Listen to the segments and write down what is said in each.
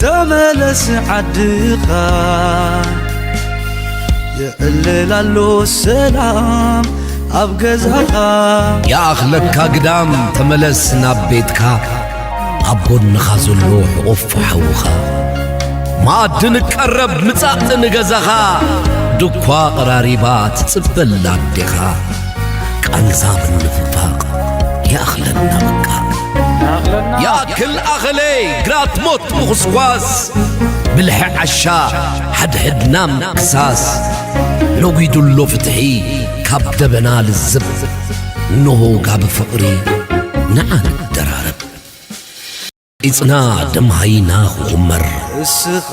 ተመለስ ዓድኻ፣ የዕልል ኣሎ ሰላም ኣብ ገዛኻ። ይኣኽለካ ግዳም፣ ተመለስ ናብ ቤትካ፣ ኣብ ጎንኻ ዘሎ ሕቑፍ ሓውኻ። መኣዲ ንቀረብ፣ ምጻእ ንገዛኻ፣ ድኳ ቀራሪባ ትጽበላ ኣዴኻ። ቃንዛ ምንፍፋቕ ይኣኽለና በቃ። ይኣኽለና። ይኣክል ኣኸለይ፣ ግራት ሞት ምኹስኳስ፣ ብልሒ ዓሻ ሓድሕድና ምክሳስ። ነጒዱ ኣሎ ፍትሒ ካብ ደበና ልዝብ፣ እንሆ ጋቢ ፍቕሪ ንዓ ንደራረብ። ቂጽና ደም ሃይና ክኹመር፣ እስኻ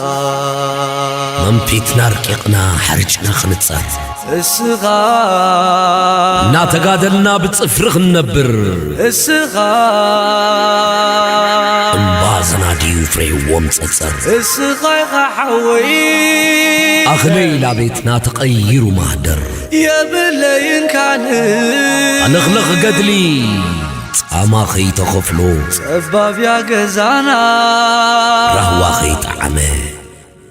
መንፊትና ኣርቂቕና ሓሪጭና ክንጸር፣ እስኻ እናተጋደልና ብጽፍሪ ክንነብር፣ እስኻ እምባ ዘናድዩ ፍሬዎም ጸጸር። እስኻ ኢኻ ሓወይ። ኣኽለይ ላቤትና ተቐይሩ ማህደር። የብለይን ካልእ። ኣለኽለኽ ገድሊ ጻማ ኸይተኸፍሎ። ጸባብ እያ ገዛና። ራህዋ ኸይጠዓመ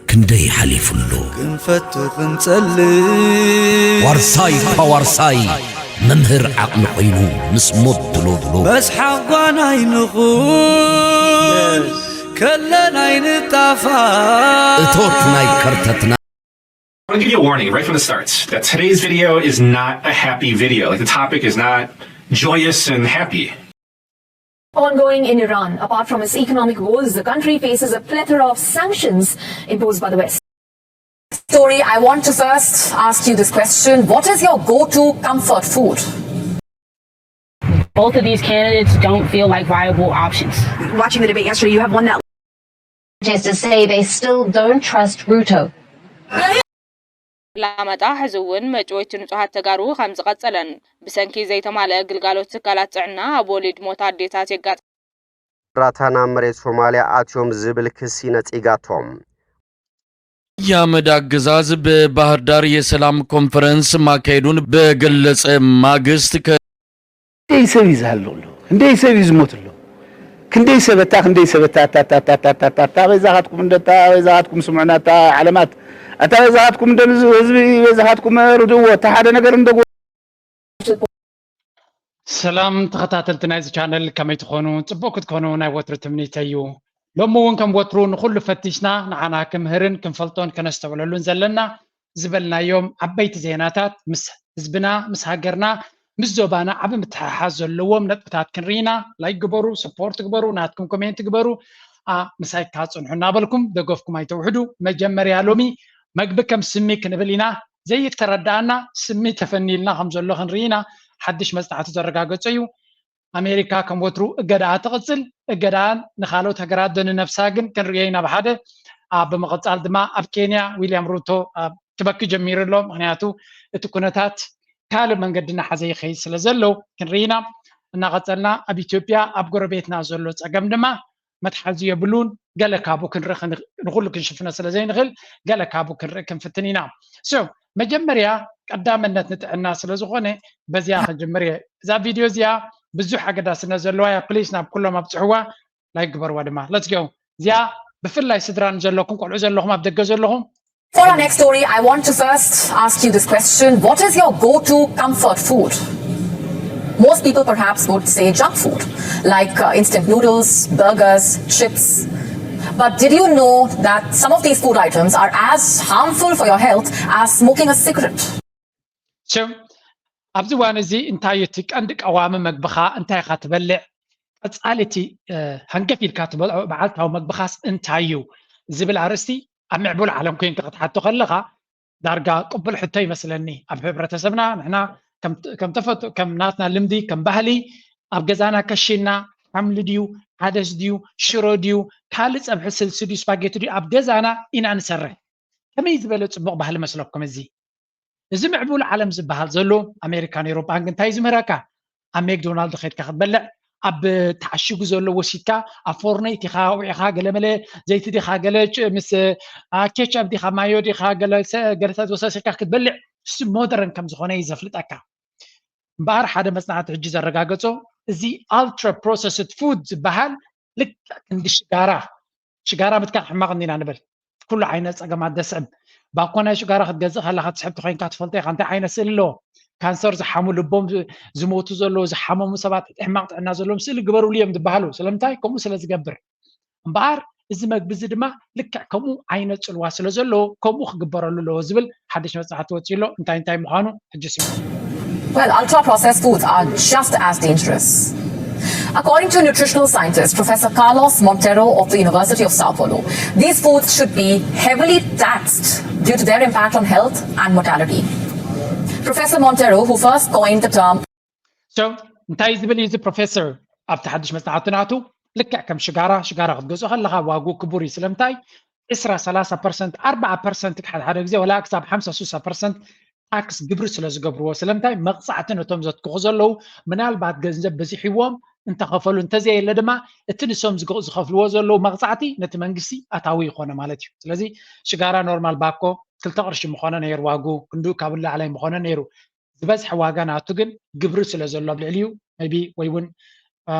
ክንደይ ሓሊፉ ኣሎ። ክንፈቱ ክንጸልእ። ዋርሳይ እኳ ዋርሳይ መምህር ዓቕሊ ኾይኑ ምስ ሞት ድሎ ድሎ። መስሓቕ ጓና ኣይንኹን ከለና ኣይንጣፋእ። እቶት ናይ ከርተትና። I want to give you a warning right from the start that today's video is not a happy video. Like, the topic is not joyous and happy. Ongoing in Iran. Apart from its economic woes, the country faces a plethora of sanctions imposed by the West. Story, I want to first ask you this question. What is your go-to comfort food? Both of these candidates don't feel like viable options. Watching the debate yesterday, you have one that Just to say they still don't trust Ruto. ኣላማጣ ሕዚ እውን መጭወይቲ ንጹሃት ተጋሩ ከም ዝቐጸለን ብሰንኪ ዘይተማልአ ግልጋሎት ትካላት ጥዕና ኣብ ወሊድ ሞት ኣዴታት የጋጥም። ኤርትራውያን ኣብ መሬት ሶማልያ ኣትዮም ዝብል ክሲ ነጺጋቶም። የአህመድ አገዛዝ በባህር ዳር የሰላም ኮንፈረንስ ማካሄዱን በገለጸ ማግስት ከ- ክንደይ ሰብ እዩ ዝሃሎ ኣሎ? ክንደይ ሰብ እዩ ዝሞት ኣሎ? ክንደይ ሰበታ፣ ክንደይ ሰበታ፣ ኣታ፣ ኣታ፣ ኣታ፣ ኣታ፣ ኣታ፣ ኣታ፣ በይዛኻትኩም እንደ፣ ኣታ በይዛኻትኩም ስምዑና፣ ኣታ ዓለማት፣ ኣታ በይዛኻትኩም እንደ ህዝቢ፣ በይዛኻትኩም ርድእዎ፣ ኣታ ሓደ ነገር እንደ ሰላም ተኸታተልቲ ናይዚ ቻነል፣ ከመይ ትኾኑ? ጽቡቕ ክትኮኑ ናይ ወትሩ ትምኒተይ እዩ። ሎሚ እውን ከም ወትሩ ንኹሉ ፈቲሽና ንዓና ክምህርን ክንፈልጦን ከነስተውለሉን ዘለና ዝበልናዮም ዓበይቲ ዜናታት ምስ ህዝብና፣ ምስ ሃገርና፣ ምስ ዞባና ዓቢ ምትሕሓዝ ዘለዎም ነጥብታት ክንርኢ ኢና። ላይክ ግበሩ፣ ሰፖርት ግበሩ፣ ናትኩም ኮሜንት ግበሩ፣ ኣ፣ ምሳይ ካጽንሑ እናበልኩም ደገፍኩም ኣይተውሕዱ። መጀመርያ ሎሚ መግቢ ከም ስሚ ክንብል ኢና። ዘይተረድኣና ስሚ ተፈንዩልና ከም ዘሎ ክንርኢ ኢና። ሓድሽ መጽናዕቲ ዘረጋገጾ እዩ። ኣሜሪካ ከም ወትሩ እገዳኣ ትቕጽል። እገዳኣን ንኻልኦት ሃገራት ዘንነብሳ ግን ክንርእዮ ኢና ብሓደ። ኣብ ብምቕጻል ድማ ኣብ ኬንያ ዊልያም ሩቶ ኣብ ክበኪ ጀሚሩ ኣሎ። ምኽንያቱ እቲ ኩነታት ካልእ መንገዲ እናሓዘ ይኸይድ ስለ ዘሎ ክንርኢ ኢና። እናቐጸልና ኣብ ኢትዮጵያ ኣብ ጎረቤትና ዘሎ ጸገም ድማ መትሓዚ የብሉን። ገለ ካብኡ ክንርኢ ክንኽ-፣ ንኹሉ ክንሽፍኖ ስለ ዘይንኽእል ገለ ካብኡ ክንርኢ ክንፍትን ኢና። So መጀመርያ ቀዳምነት ንጥዕና ስለ ዝኾነ በዚኣ ክንጅምር እየ። እዛ ቪድዮ እዚኣ ብዙሕ ኣገዳስነት ዘለዋ እያ። ፕሊስ ናብ ኩሎም ኣብጽሕዋ፣ ላይክ ግበርዋ ድማ። Let's go። እዚኣ ብፍላይ ስድራ ንዘለኩም፣ ቆልዑ ዘለኹም፣ ኣብ ደገ ዘለኹም For our next story, I want to first ask you this question. What is your go-to comfort food? Most people perhaps would say junk food, like, uh, instant noodles, burgers, chips. But did you know that some of these food items are as harmful for your health as smoking a cigarette? So ኣብዚ እዋን እዚ እንታይ እዩ እቲ ቀንዲ ቀዋሚ መግብኻ? እንታይ ኢኻ ትበልዕ? ቀጻሊ እቲ፣ እ፣ ሃንገፍ ኢልካ ትበልዖ መዓልታዊ መግብኻስ እንታይ እዩ? ዝብል ኣርእስቲ ኣብ ምዕቡል ዓለም ኮይንካ ክትሓቶ ከለኻ ዳርጋ ቅቡል ሕቶ ይመስለኒ። ኣብ ሕብረተሰብና ንሕና ከም፣ ከም ተፈጥሮ፣ ከም ናትና ልምዲ፣ ከም ባህሊ ኣብ ገዛና ከሽና ሓምሊ ድዩ፣ ሓደስ ድዩ፣ ሽሮ ድዩ፣ ካልእ ጸብሒ ስልሲ ድዩ፣ ስፓጌቲ ድዩ ኣብ ገዛና ኢና ንሰርሕ። ከመይ ዝበለ ጽቡቕ ባህሊ መስለኩም እዚ? እዚ ምዕቡል ዓለም ዝበሃል ዘሎ ኣሜሪካን ኤውሮጳን ግን እንታይ እዩ ዝምህረካ? ኣብ ሜክዶናልድ ኸይድካ ክትበልዕ፣ ኣብ ተዓሺጉ ዘሎ ወሲድካ ኣብ ፎርኖ ኢኻ ኣውዒኻ፣ ገለመለ ዘይቲ ዲኻ፣ ገለ ጭ-፣ ምስ፣ አ፣ ኬቻፕ ዲኻ፣ ማዮ ዲኻ፣ ገለ ሰ-፣ ገለታት ወሳሲካ ክትበልዕ፣ እሱ ሞደርን ከም ዝኾነ እዩ ዘፍልጠካ። እምበኣር ሓደ መጽናዕቲ ሕጂ ዘረጋገጾ፣ እዚ ኣልትራ ፕሮሰስድ ፉድ ዝበሃል ልክዕ ክንዲ ሽጋራ ሽጋራ ምትካኽ ሕማቕ እንዲና ንብል። ኩሉ ዓይነት ጸገማት ደስዕብ። ባኮ ናይ ሽጋራ ክትገዝእ ከለኻ ትስሕብ ተኾይንካ ትፈልጦ ኢኻ። እንታይ ዓይነት ስእሊ ኣለዎ? ካንሰር ዝሓሙ፣ ልቦም ዝሞቱ ዘለዉ፣ ዝሓመሙ ሰባት፣ ሕማቕ ጥዕና ዘለዎም ስእሊ ግበሩሉ እዮም ዝበሃሉ። ስለምንታይ? ከምኡ ስለ ዝገብር። እምበኣር እዚ መግቢ እዚ ድማ ልክዕ ከምኡ ዓይነት ጽልዋ ስለ ዘለዎ ከምኡ ክግበረሉ ኣለዎ ዝብል ሓድሽ መጽናዕቲ ወጺኡ ኣሎ። እንታይ እንታይ ምዃኑ ሕጂ ስምዑ። Well, ultra processed foods are just as dangerous. According to nutritional scientist Professor Carlos Montero of the University of Sao Paulo, these foods should be heavily taxed due to their impact on health and mortality. Professor Montero, who first coined the term So እንታይ ዝብል እዩ እዚ ፕሮፌሰር ኣብቲ ሓድሽ መጽናዕቲ ናቱ? ልክዕ ከም ሽጋራ፣ ሽጋራ ክትገዝኦ ከለኻ ዋግኡ ክቡር እዩ። ስለምንታይ? ዕስራ፣ ሰላሳ ፐርሰንት፣ ኣርብዓ ፐርሰንት ሓደ ሓደ ግዜ ወላ ክሳብ ሓምሳ፣ ስሳ ፐርሰንት ታክስ፣ ግብሪ ስለ ዝገብርዎ። ስለምንታይ? መቕጻዕቲ ነቶም ዘትክኹ ዘለዉ፣ ምናልባት ገንዘብ በዚሕዎም እንተኸፈሉ፣ እንተዘየለ ድማ እቲ ንሶም ዝገ-፣ ዝኸፍልዎ ዘለዉ መቕጻዕቲ ነቲ መንግስቲ ኣታዊ ይኾነ ማለት እዩ። ስለዚ ሽጋራ ኖርማል ባኮ ክልተ ቅርሺ ምኾነ ነይሩ ዋግኡ፣ ክንድኡ ካብ ላዕላይ ምኾነ ነይሩ። ዝበዝሐ ዋጋ ናቱ ግን ግብሪ ስለ ዘሎ ኣብ ልዕሊኡ፣ maybe፣ ወይ እውን፣ አ፣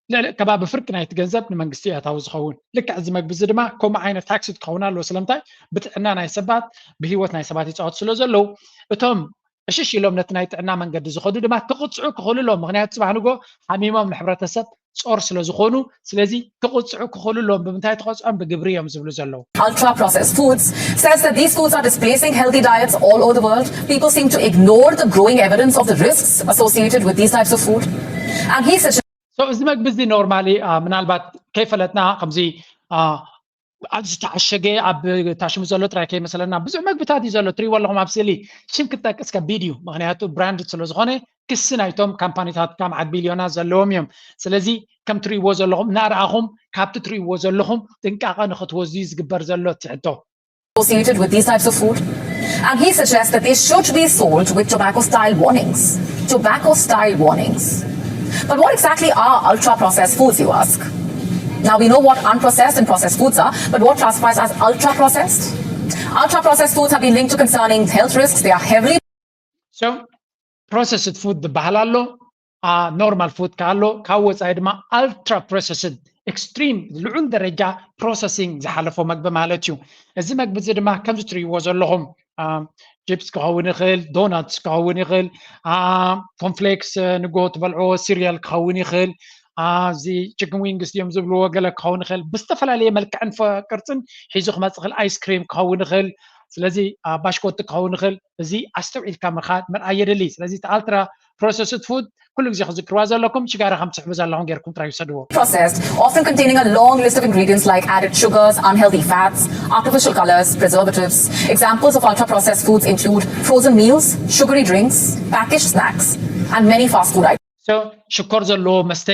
ልዕሊ ከባቢ ፍርቂ ናይቲ ገንዘብ ንመንግስቲ እዩ ኣታዊ ዝኸውን። ልክዕ እዚ መግቢ እዚ ድማ ከምኡ ዓይነት ታክሲ ክኸውን ኣለዎ። ስለምንታይ? ብጥዕና ናይ ሰባት፣ ብህይወት ናይ ሰባት ይጻወቱ ስለ ዘለዉ፣ እቶም ዕሽሽ ኢሎም ነቲ ናይ ጥዕና መንገዲ ዝኸዱ ድማ ክቕጽዑ ክኽእሉ ኣለዎም። ምኽንያቱ ጽባሕ ንግሆ ሓሚሞም ንሕብረተሰብ ጾር ስለ ዝኾኑ፣ ስለዚ ክቕጽዑ ክኽእሉ ኣለዎም። ብምንታይ ተቐጽዖም? ብግብሪ እዮም ዝብሉ ዘለዉ። Ultra processed foods says that these foods are displacing healthy diets all over the world. People seem to ignore the growing evidence of the risks associated with these types of food. And he suggests So እዚ መግቢ እዚ ኖርማሊ፣ አ፣ ምናልባት ከይፈለጥና ከምዚ፣ አ፣ ኣብ ዝተዓሸገ ኣብ ታሽሙ ዘሎ ጥራይ ከይመሰለና ብዙሕ መግብታት እዩ ዘሎ። ትሪእዎ ኣለኹም ኣብ ስእሊ ሽም ክጠቅስ ከቢድ እዩ። ምኽንያቱ ብራንድ ስለ ዝኾነ ክሲ ናይቶም ካምፓኒታት ካብ መዓት ቢልዮናት ዘለዎም እዮም። ስለዚ ከም ትሪእዎ ዘለኹም እናረኣኹም ካብቲ ትሪእዎ ዘለኹም ጥንቃቐ ንኽትወስዱ እዩ ዝግበር ዘሎ እቲ ሕቶ። associated with these types of food. And he suggests that they should be sold with tobacco style warnings. Tobacco style warnings. But what exactly are ultra processed foods, you ask? Now we know what unprocessed and processed foods are, but what classifies as ultra processed? Ultra processed foods have been linked to concerning health risks. They are heavily So processed food ዝበሃል ኣሎ፣ ኖርማል ፉድ ከ ኣሎ፣ ካብ ወፃኢ ድማ ኣልትራ ፕሮሰስድ፣ ኤክስትሪም፣ ልዑል ደረጃ ፕሮሰሲንግ ዝሓለፎ መግቢ ማለት እዩ። እዚ መግቢ እዚ ድማ ከምዚ ትርእይዎ ዘለኹም ቺፕስ ክኸውን ይኽእል፣ ዶናትስ ክኸውን ይኽእል፣ ኮንፍሌክስ ንጎ ትበልዕዎ ሲሪያል ክኸውን ይኽእል፣ እዚ ቺክን ዊንግስ እዮም ዝብልዎ ገለ ክኸውን ይኽእል። ብዝተፈላለየ መልክዕን ቅርፅን ሒዙ ክመፅእ ይኽእል። ኣይስክሪም ክኸውን ይኽእል። ስለዚ ባሽኮቲ ክኸውን ይኽእል። እዚ ኣስተውዒልካ ምርኣይ የድሊ። ስለዚ ኣልትራ ፕሮሰስድ ፉድ ኩሉ ግዜ ክዝክርዋ ዘለኩም፣ ሽጋራ ከም ትስሕቡ ዘለኹም ጌርኩም ጥራይ ውሰድዎ። Processed, often containing a long list of ingredients like added sugars, unhealthy fats, artificial colors, preservatives. Examples of ultra processed foods include frozen meals, sugary drinks, packaged snacks, and many fast food items. So ሽኮር ዘለዎ መስተ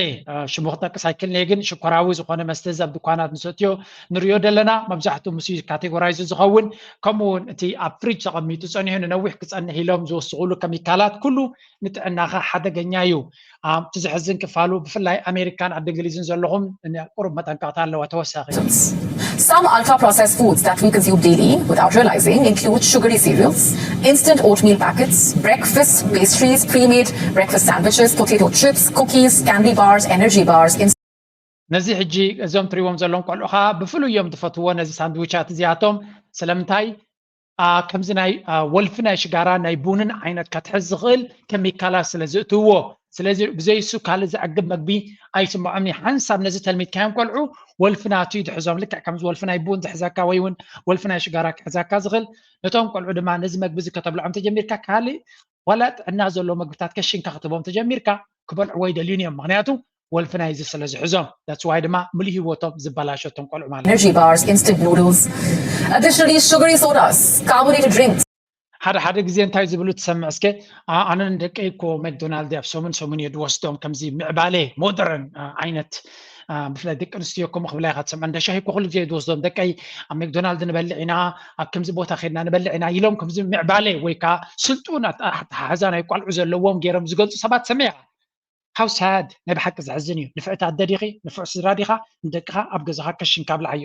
ሽሙ ክጠቅስ ኣይክልንየ፣ ግን ሽኮራዊ ዝኾነ መስተ እዚ ኣብ ድኳናት ንሰትዮ ንሪኦ ደለና። መብዛሕትኡ ምስ ካቴጎራይዝ ዝኸውን፣ ከምኡ እውን እቲ ኣብ ፍሪጅ ተቐሚጡ ጸኒሑ ንነዊሕ ክጸንሕ ኢሎም ዝወስኹሉ ከሚካላት ኩሉ ንጥዕናኻ ሓደገኛ እዩ። እቲ ዘሕዝን ክፋሉ ብፍላይ ኣሜሪካን ዓዲ እንግሊዝን ዘለኹም ቁሩብ መጠንቀቕታ ኣለዋ ተወሳኺ። Some ultra processed foods that we consume daily without realizing include sugary cereals, instant oatmeal packets, breakfast pastries, pre-made breakfast sandwiches, potato chips, cookies, candy bars, energy bars, ነዚ ሕጂ እዞም ትሪእዎም ዘለኹም ቆልዑ ከዓ ብፍሉይ እዮም ዝፈትዎ ነዚ ሳንድዊቻት እዚኣቶም። ስለምንታይ? ከምዚ ናይ ወልፊ ናይ ሽጋራ ናይ ቡንን ዓይነት ከትሕዝ ዝኽእል ከሚካላት ስለ ዝእትውዎ። ስለዚ ብዘይሱ ካልእ ዘዕግብ መግቢ ኣይስምዖምን። ሓንሳብ ነዚ ተልሚድካዮም ቆልዑ ወልፊ ናቱ እዩ ዝሕዞም። ልክዕ ከምዚ ወልፊ ናይ ቡን ዝሕዘካ ወይ እውን ወልፊ ናይ ሽጋራ ክሕዘካ ዝኽእል፣ ነቶም ቆልዑ ድማ ነዚ መግቢ እዚ ከተብልዖም ተጀሚርካ ካልእ ዋላ ጥዕና ዘለዎ መግብታት ከሽንካ ክትቦም ተጀሚርካ ክበልዕዎ ኣይደልዩን እዮም። ምክንያቱ ወልፊ ናይዚ ስለ ዝሕዞም። That's why ድማ ምሉእ ህይወቶም ዝበላሸቶም ቆልዑ ማለት እዩ። Energy bars, instant noodles. Additionally, sugary sodas, carbonated drinks. ሓደ ሓደ ግዜ እንታይ ዝብሉ ትሰምዕ እስከ? ኣነ ንደቀይ እኮ መክዶናልድ ኣብ ሰሙን ሰሙን እየ ዝወስዶም፣ ከምዚ ምዕባለ ሞደርን ዓይነት፣ ብፍላይ ደቂ ኣንስትዮ ከምኡ ክብላ ኢኻ ትሰምዐ። እንዳ ሻሂ እኮ ኩሉ ግዜ ዝወስዶም ደቀይ ኣብ መክዶናልድ ንበልዕ ኢና፣ ኣብ ከምዚ ቦታ ከድና ንበልዕ ኢና ኢሎም ከምዚ ምዕባለ ወይ ከዓ ስልጡን ኣተሓሕዛ ናይ ቆልዑ ዘለዎም ገይሮም ዝገልፁ ሰባት ትሰምዕ ኢኻ። How sad። ናይ ብሓቂ ዘሕዝን እዩ። ንፍዕቲ ኣደ ዲኺ ንፉዕ ስድራ ዲኻ ንደቅኻ ኣብ ገዛኻ ከሽንካ ኣብልዓዮ።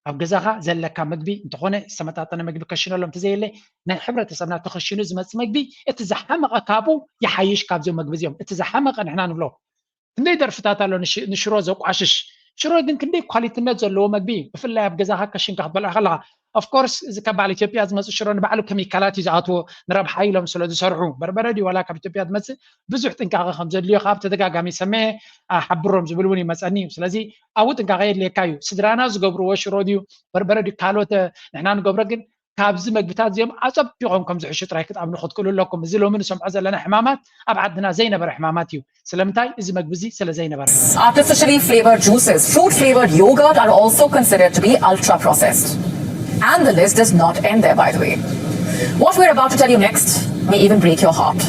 ኣብ ገዛኻ ዘለካ ምግቢ እንተኾነ ዝተመጣጠነ ምግቢ ከሽነሎም እንተዘየለ ናይ ሕብረተሰብና ተኸሽኑ ዝመፅእ ምግቢ እቲ ዝሓመቐ ካብኡ ይሓይሽ። ካብዞም ምግቢ እዚኦም እቲ ዝሓመቐ ንሕና ንብሎ ክንደይ ደርፍታት ኣሎ ንሽሮ ዘቋሽሽ ሽሮ ግን ክንደይ ኳሊትነት ዘለዎ መግቢ እዩ። ብፍላይ ኣብ ገዛኻ ከሽንካ ክትበልዖ ከለኻ። Of course እዚ ካብ በዓል ኢትዮጵያ ዝመፅእ ሽሮ ንባዕሉ ኬሚካላት እዩ ዝኣትዎ፣ ንረብሓ ኢሎም ስለ ዝሰርሑ። በርበረ ድዩ ዋላ ካብ ኢትዮጵያ ዝመፅእ ብዙሕ ጥንቃቐ ከም ዘድልዮ ካብ ተደጋጋሚ ሰምዐ፣ ሓብሮም ዝብል እውን ይመፀኒ እዩ። ስለዚ ኣብኡ ጥንቃቐ የድልየካ እዩ። ስድራና ዝገብርዎ ሽሮ ድዩ በርበረ ድዩ ካልኦት ንሕና ንገብሮ ግን ካብዚ መግብታት እዚኦም ኣፀቢቖም ከም ዝሕሹ ጥራይ ክትኣምኑ ክትክእሉ ኣለኩም። እዚ ሎሚ ንሰምዖ ዘለና ሕማማት ኣብ ዓድና ዘይነበረ ሕማማት እዩ። ስለምንታይ? እዚ መግቢ እዚ ስለ ዘይነበረ። Artificially flavored juices, fruit flavored yogurt are also considered to be ultra processed. And the list does not end there, by the way. What we're about to tell you next may even break your heart.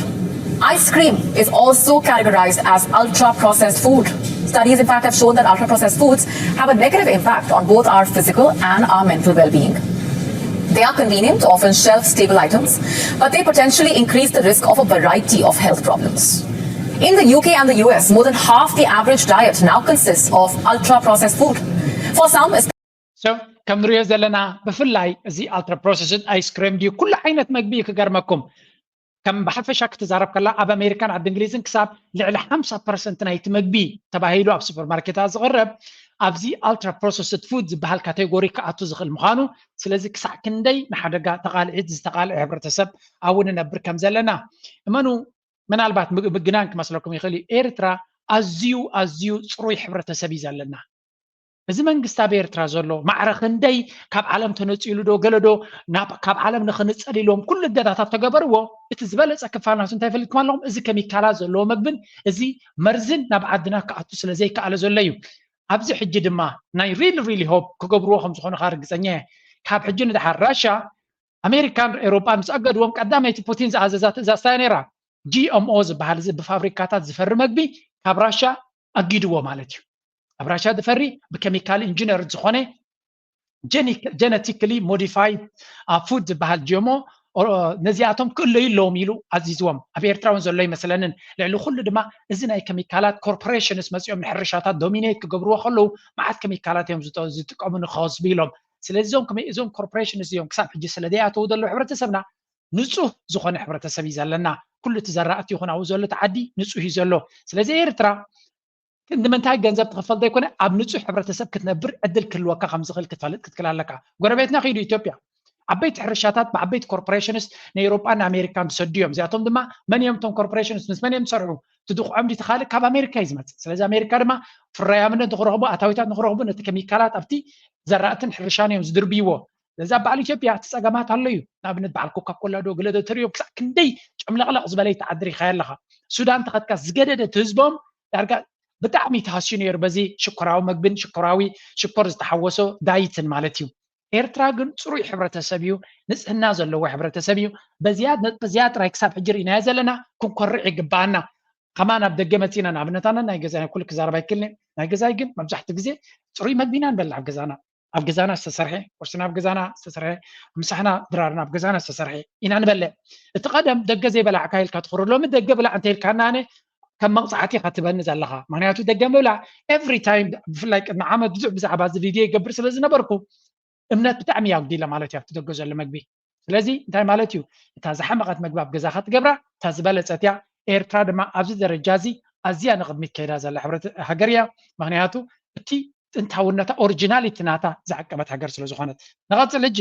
Ice cream is also categorized as ultra processed food. Studies, in fact, have shown that ultra processed foods have a negative impact on both our physical and our mental well being. They are convenient, often shelf stable items, but they potentially increase the risk of a variety of health problems. In the U K and the U S, more than half the average diet now consists of ultra processed food. For some, So ከም ንሪኦ ዘለና ብፍላይ እዚ ኣልትራ ፕሮሰስድ ኣይስክሬም ድዩ ኩሉ ዓይነት መግቢ እዩ ክገርመኩም። ከም ብሓፈሻ ክትዛረብ ከላ ኣብ ኣሜሪካን ዓዲ እንግሊዝን ክሳብ ልዕሊ ሓምሳ ፐርሰንት ናይቲ መግቢ ተባሂሉ ኣብ ሱፐርማርኬታት ዝቕረብ ኣብዚ ኣልትራ ፕሮሰስድ ፉድ ዝበሃል ካቴጎሪ ክኣቱ ዝኽእል ምዃኑ። ስለዚ ክሳዕ ክንደይ ንሓደጋ ተቓልዒት ዝተቓልዐ ሕብረተሰብ ኣብኡ ንነብር ከም ዘለና እመኑ። ምናልባት ምግናን ክመስለኩም ይኽእል እዩ። ኤርትራ ኣዝዩ ኣዝዩ ፅሩይ ሕብረተሰብ እዩ ዘለና። እዚ መንግስቲ ኣብ ኤርትራ ዘሎ ማዕረ ክንደይ ካብ ዓለም ተነፂሉ ዶ ገለ ዶ ካብ ዓለም ንኽንፀል ኢሎም ኩሉ እገዳታት ተገበርዎ። እቲ ዝበለፀ ክፋል ናቱ እንታይ ፈሊጥኩም ኣለኹም? እዚ ከሚካላት ዘለዎ መግብን እዚ መርዝን ናብ ዓድና ክኣቱ ስለ ዘይከኣለ ዘሎ እዩ። ኣብዚ ሕጂ ድማ ናይ ሪል ሪሊ ሆፕ ክገብርዎ ከም ዝኾኑ ርግፀኛ እየ። ካብ ሕጂ ንደሓር ራሻ ኣሜሪካን ኤውሮጳን ምስ ኣገድዎም ቀዳመይቲ ፑቲን ዝኣዘዛ ትእዛዝ እንታይ ነይራ? ጂ ኤም ኦ ዝበሃል እዚ ብፋብሪካታት ዝፈሪ መግቢ ካብ ራሻ ኣጊድዎ ማለት እዩ። ኣብ ራሻ ዝፈሪ ብኬሚካል ኢንጂነር ዝኾነ ጀነቲካሊ ሞዲፋይድ ፉድ ዝበሃል ጂ ኤም ኦ ነዚኣቶም ክእለዩ ኣለዎም ኢሉ ኣዚዝዎም። ኣብ ኤርትራ እውን ዘሎ ይመስለንን። ልዕሊ ኩሉ ድማ እዚ ናይ ኬሚካላት ኮርፖሬሽንስ መፂኦም ንሕርሻታት ዶሚኔት ክገብርዎ ከለዉ መዓት ኬሚካላት እዮም ዝጥቀሙ ንኸስቡ ኢሎም። ስለዚ እዞም ኮርፖሬሽንስ እዮም ክሳብ ሕጂ ስለ ዘይኣተዉ ዘለዉ ሕብረተሰብና ንፁህ ዝኾነ ሕብረተሰብ እዩ ዘለና። ኩሉ እቲ ዘራእቲ ይኹን ኣብኡ ዘሎ እቲ ዓዲ ንፁህ እዩ ዘሎ። ስለዚ ኤርትራ ንምንታይ ገንዘብ ትኽፈል ዘይኮነ ኣብ ንፁህ ሕብረተሰብ ክትነብር ዕድል ክህልወካ ከም ዝኽእል ክትፈልጥ ክትክል ኣለካ። ጎረቤትና ኪዱ ኢትዮጵያ ዓበይቲ ሕርሻታት ብዓበይቲ ኮርፖሬሽንስ ንኤውሮጳን ንኣሜሪካን ዝሰዱ እዮም። እዚኣቶም ድማ መን እዮም እቶም ኮርፖሬሽንስ ምስ መን እዮም ዝሰርሑ? ትድኽዖም ድዩ ካልእ ካብ ኣሜሪካ እዩ ዝመፅእ። ስለዚ ኣሜሪካ ድማ ፍራያምነት ንክረኽቡ ኣታዊታት ንክረኽቡ ነቲ ኬሚካላት ኣብቲ ዘራእትን ሕርሻን እዮም ዝድርብይዎ። ስለዚ ኣብ በዓል ኢትዮጵያ እቲ ፀገማት ኣሎ እዩ። ንኣብነት በዓል ኮካኮላ ዶ ገለ ዶ ተሪኦም ክሳብ ክንደይ ጨምለቕለቕ ዝበለ ይተዓድር ይኸያ ኣለኻ። ሱዳን ተኸትካ ዝገደደ እቲ ህዝቦም ዳርጋ ብጣዕሚ ተሃስዩ ነይሩ በዚ ሽኮራዊ መግብን ሽኮራዊ ሽኮር ዝተሓወሶ ዳይትን ማለት እዩ። ኤርትራ ግን ፅሩይ ሕብረተሰብ እዩ፣ ንፅህና ዘለዎ ሕብረተሰብ እዩ። በዚያ በዚያ ጥራይ ክሳብ ሕጂ ርኢናዮ ዘለና ክንኮርዕ ይግባኣና። ከማን ኣብ ደገ መፂና ንኣብነት ኣነ ናይ ገዛይ ኩሉ ክዛረብ ኣይክልኒ ናይ ገዛይ ግን መብዛሕትኡ ግዜ ፅሩይ መግቢ ኢና ንበልዕ ኣብ ገዛና ኣብ ገዛና ዝተሰርሐ ቁርስና ኣብ ገዛና ዝተሰርሐ ምሳሕና ድራርና ኣብ ገዛና ዝተሰርሐ ኢና ንበልዕ። እቲ ቀደም ደገ ዘይበላዕካ ኢልካ ትኽሩ ሎሚ ደገ ብላዕ እንተ ኢልካና ኣነ ከም መቕፃዕቲ ኢኻ ትበኒ ዘለኻ። ምክንያቱ ደገ ምብላዕ every time ብፍላይ ቅድሚ ዓመት ብዙሕ ብዛዕባ እዚ ቪድዮ ይገብር ስለ ዝነበርኩ እምነት ብጣዕሚ እዩ ኣጉዲለ ማለት እዩ ኣብቲ ደገ ዘሎ መግቢ። ስለዚ እንታይ ማለት እዩ? እታ ዝሓመቐት መግቢ ኣብ ገዛኻ ትገብራ እታ ዝበለፀት እያ። ኤርትራ ድማ ኣብዚ ደረጃ እዚ ኣዝያ ንቕድሚት ከይዳ ዘላ ሕብረት ሃገር እያ። ምክንያቱ እቲ ጥንታውነታ ኦሪጂናሊቲ ናታ ዝዓቀበት ሃገር ስለ ዝኾነት። ንቐፅል ሕጂ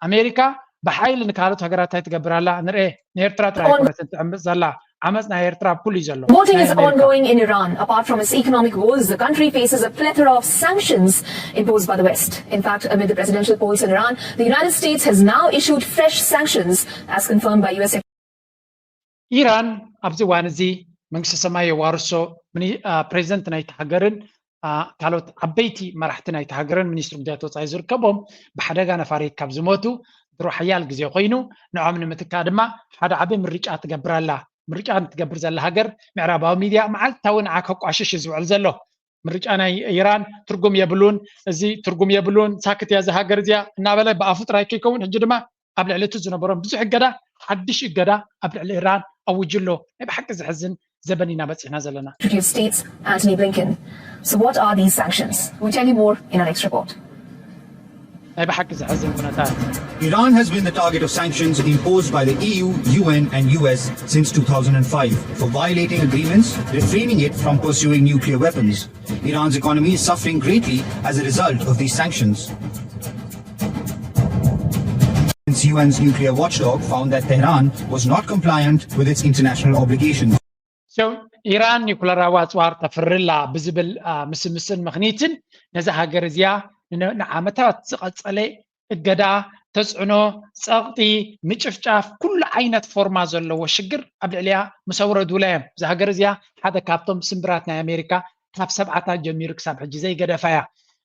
ኣሜሪካ ብሓይሊ ንካልኦት ሃገራት እንታይ ትገብር ኣላ ንርኤ። ንኤርትራ ጥራይ ኣይኮነትን ትዕምፅ ዘላ ዓመፅ ናይ ኤርትራ ኣብ ኩሉ እዩ ዘሎ። Voting is ongoing in Iran. Apart from its economic woes, the country faces a plethora of sanctions imposed by the West. In fact, amid the presidential polls in Iran, the United States has now issued fresh sanctions, as confirmed by U S ኢራን ኣብዚ እዋን እዚ መንግስቲ ሰማይ የዋርሶ ፕሬዚደንት ናይቲ ሃገርን ካልኦት ዓበይቲ መራሕቲ ናይቲ ሃገርን ሚኒስትሪ ጉዳያት ወፃኢ ዝርከቦም ብሓደጋ ነፋሪት ካብ ዝሞቱ ድሮ ሓያል ግዜ ኮይኑ ንዖም ንምትካ ድማ ሓደ ዓብዪ ምርጫ ትገብር ኣላ። ምርጫ ትገብር ዘላ ሃገር ምዕራባዊ ሚድያ መዓልታዊ ንዓ ከቋሽሽ እዩ ዝውዕል ዘሎ። ምርጫ ናይ ኢራን ትርጉም የብሉን፣ እዚ ትርጉም የብሉን፣ ሳክት እያ እዛ ሃገር እዚኣ እናበለ ብኣፉ ጥራይ ከይከውን ሕጂ ድማ ኣብ ልዕሊ እቲ ዝነበሮም ብዙሕ እገዳ ሓድሽ እገዳ ኣብ ልዕሊ ኢራን ኣውጁ ኣሎ። ናይ ብሓቂ ዝሕዝን ዘበን ኢና በፂሕና ዘለና። States, Antony Blinken. So what are these sanctions? We'll tell you more in our next report. ናይ ብሓቂ ዘሕዝን ኩነታት። Iran has been the target of sanctions imposed by the E U, U N, and U S since two thousand five for violating agreements, refraining it from pursuing nuclear weapons. Iran's economy is suffering greatly as a result of these sanctions. Since U N's nuclear watchdog found that Tehran was not compliant with its international obligations. ኢራን ኒኩለራዊ ኣፅዋር ተፍርላ ብዝብል ምስምስን ምኽኒትን ነዛ ሃገር እዚኣ ንዓመታት ዝቐፀለ እገዳ፣ ተፅዕኖ፣ ፀቕጢ፣ ምጭፍጫፍ፣ ኩሉ ዓይነት ፎርማ ዘለዎ ሽግር ኣብ ልዕሊኣ ምስ ኣውረዱላ እዮም። እዛ ሃገር እዚኣ ሓደ ካብቶም ስምብራት ናይ ኣሜሪካ ካብ ሰብዓታት ጀሚሩ ክሳብ ሕጂ ዘይገደፋ እያ።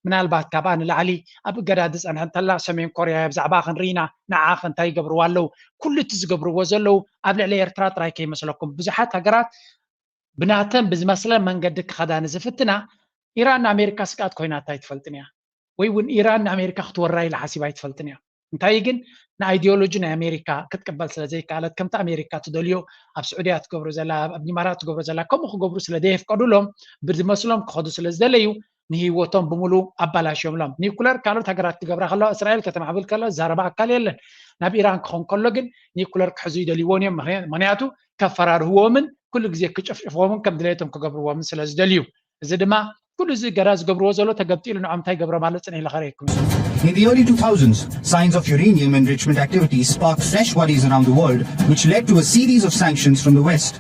ምናልባት ካብኣ ንላዕሊ ኣብ እገዳ ዝፀንሐ እንተላ ሰሜን ኮርያ እያ። ብዛዕባ ክንርኢ ኢና። ንዓ ከ እንታይ ይገብርዋ ኣለዉ? ኩሉ እቲ ዝገብርዎ ዘለዉ ኣብ ልዕሊ ኤርትራ ጥራይ ከይመስለኩም። ብዙሓት ሃገራት ብናተን ብዝመስለን መንገዲ ክኸዳ ንዝፍትና ኢራን ንኣሜሪካ ስግኣት ኮይናታ ኣይትፈልጥን እያ። ወይ እውን ኢራን ንኣሜሪካ ክትወራ ኢላ ሓሲባ ኣይትፈልጥን እያ። እንታይ ግን ንኣይዲዮሎጂ ናይ ኣሜሪካ ክትቅበል ስለ ዘይከኣለት ከምቲ ኣሜሪካ ትደልዮ ኣብ ስዑድያ ትገብሮ ዘላ ኣብ ኢማራት ትገብሮ ዘላ ከምኡ ክገብሩ ስለ ዘየፍቀዱሎም ብዝመስሎም ክኸዱ ስለ ዝደለዩ ንህይወቶም ብምሉ ኣባላሽዮምሎም። ኒኩለር ካልኦት ሃገራት ክገብራ ከለዋ እስራኤል ከተማዕብል ከለዋ ዝዛረባ ኣካል የለን። ናብ ኢራን ክኾን ከሎ ግን ኒኩለር ክሕዙ ይደልይዎን እዮም። ምኽንያቱ ከፈራርህዎምን ኩሉ ግዜ ክጭፍጭፍዎምን ከም ድሌቶም ክገብርዎምን ስለ ዝደልዩ። እዚ ድማ ኩሉ እዚ እገዳ ዝገብርዎ ዘሎ ተገምጢሉ ንዖም እንታይ ይገብሮም ኣሎ ፅን ኢለ ከርእየኩም። In the early two thousands, signs of uranium enrichment activities sparked fresh worries around the world, which led to a series of sanctions from the West.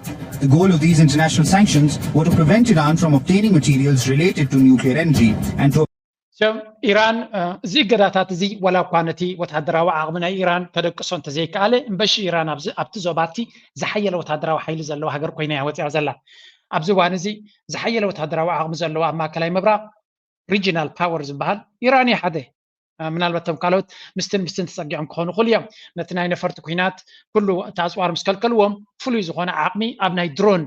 The goal of these international sanctions were to prevent Iran from obtaining materials related to nuclear energy and to ኢራን እዚ እገዳታት እዚ ዋላ እኳ ነቲ ወታደራዊ ዓቕሚ ናይ ኢራን ከደቅሶ እንተዘይከኣለ እምበሺ ኢራን ኣብቲ ዞባቲ ዝሓየለ ወታደራዊ ሓይሊ ዘለዋ ሃገር ኮይና እያ ወፂኣ ዘላ። ኣብዚ እዋን እዚ ዝሓየለ ወታደራዊ ዓቕሚ ዘለዋ ኣብ ማእከላይ ምብራቕ ሪጂናል ፓወር ዝበሃል ኢራን እዩ ሓደ። ምናልባት እቶም ካልኦት ምስትን ምስትን ተፀጊዖም ክኾኑ ይኽእሉ እዮም። ነቲ ናይ ነፈርቲ ኩናት ኩሉ እቲ ኣፅዋር ምስ ከልከልዎም ፍሉይ ዝኾነ ዓቕሚ ኣብ ናይ ድሮን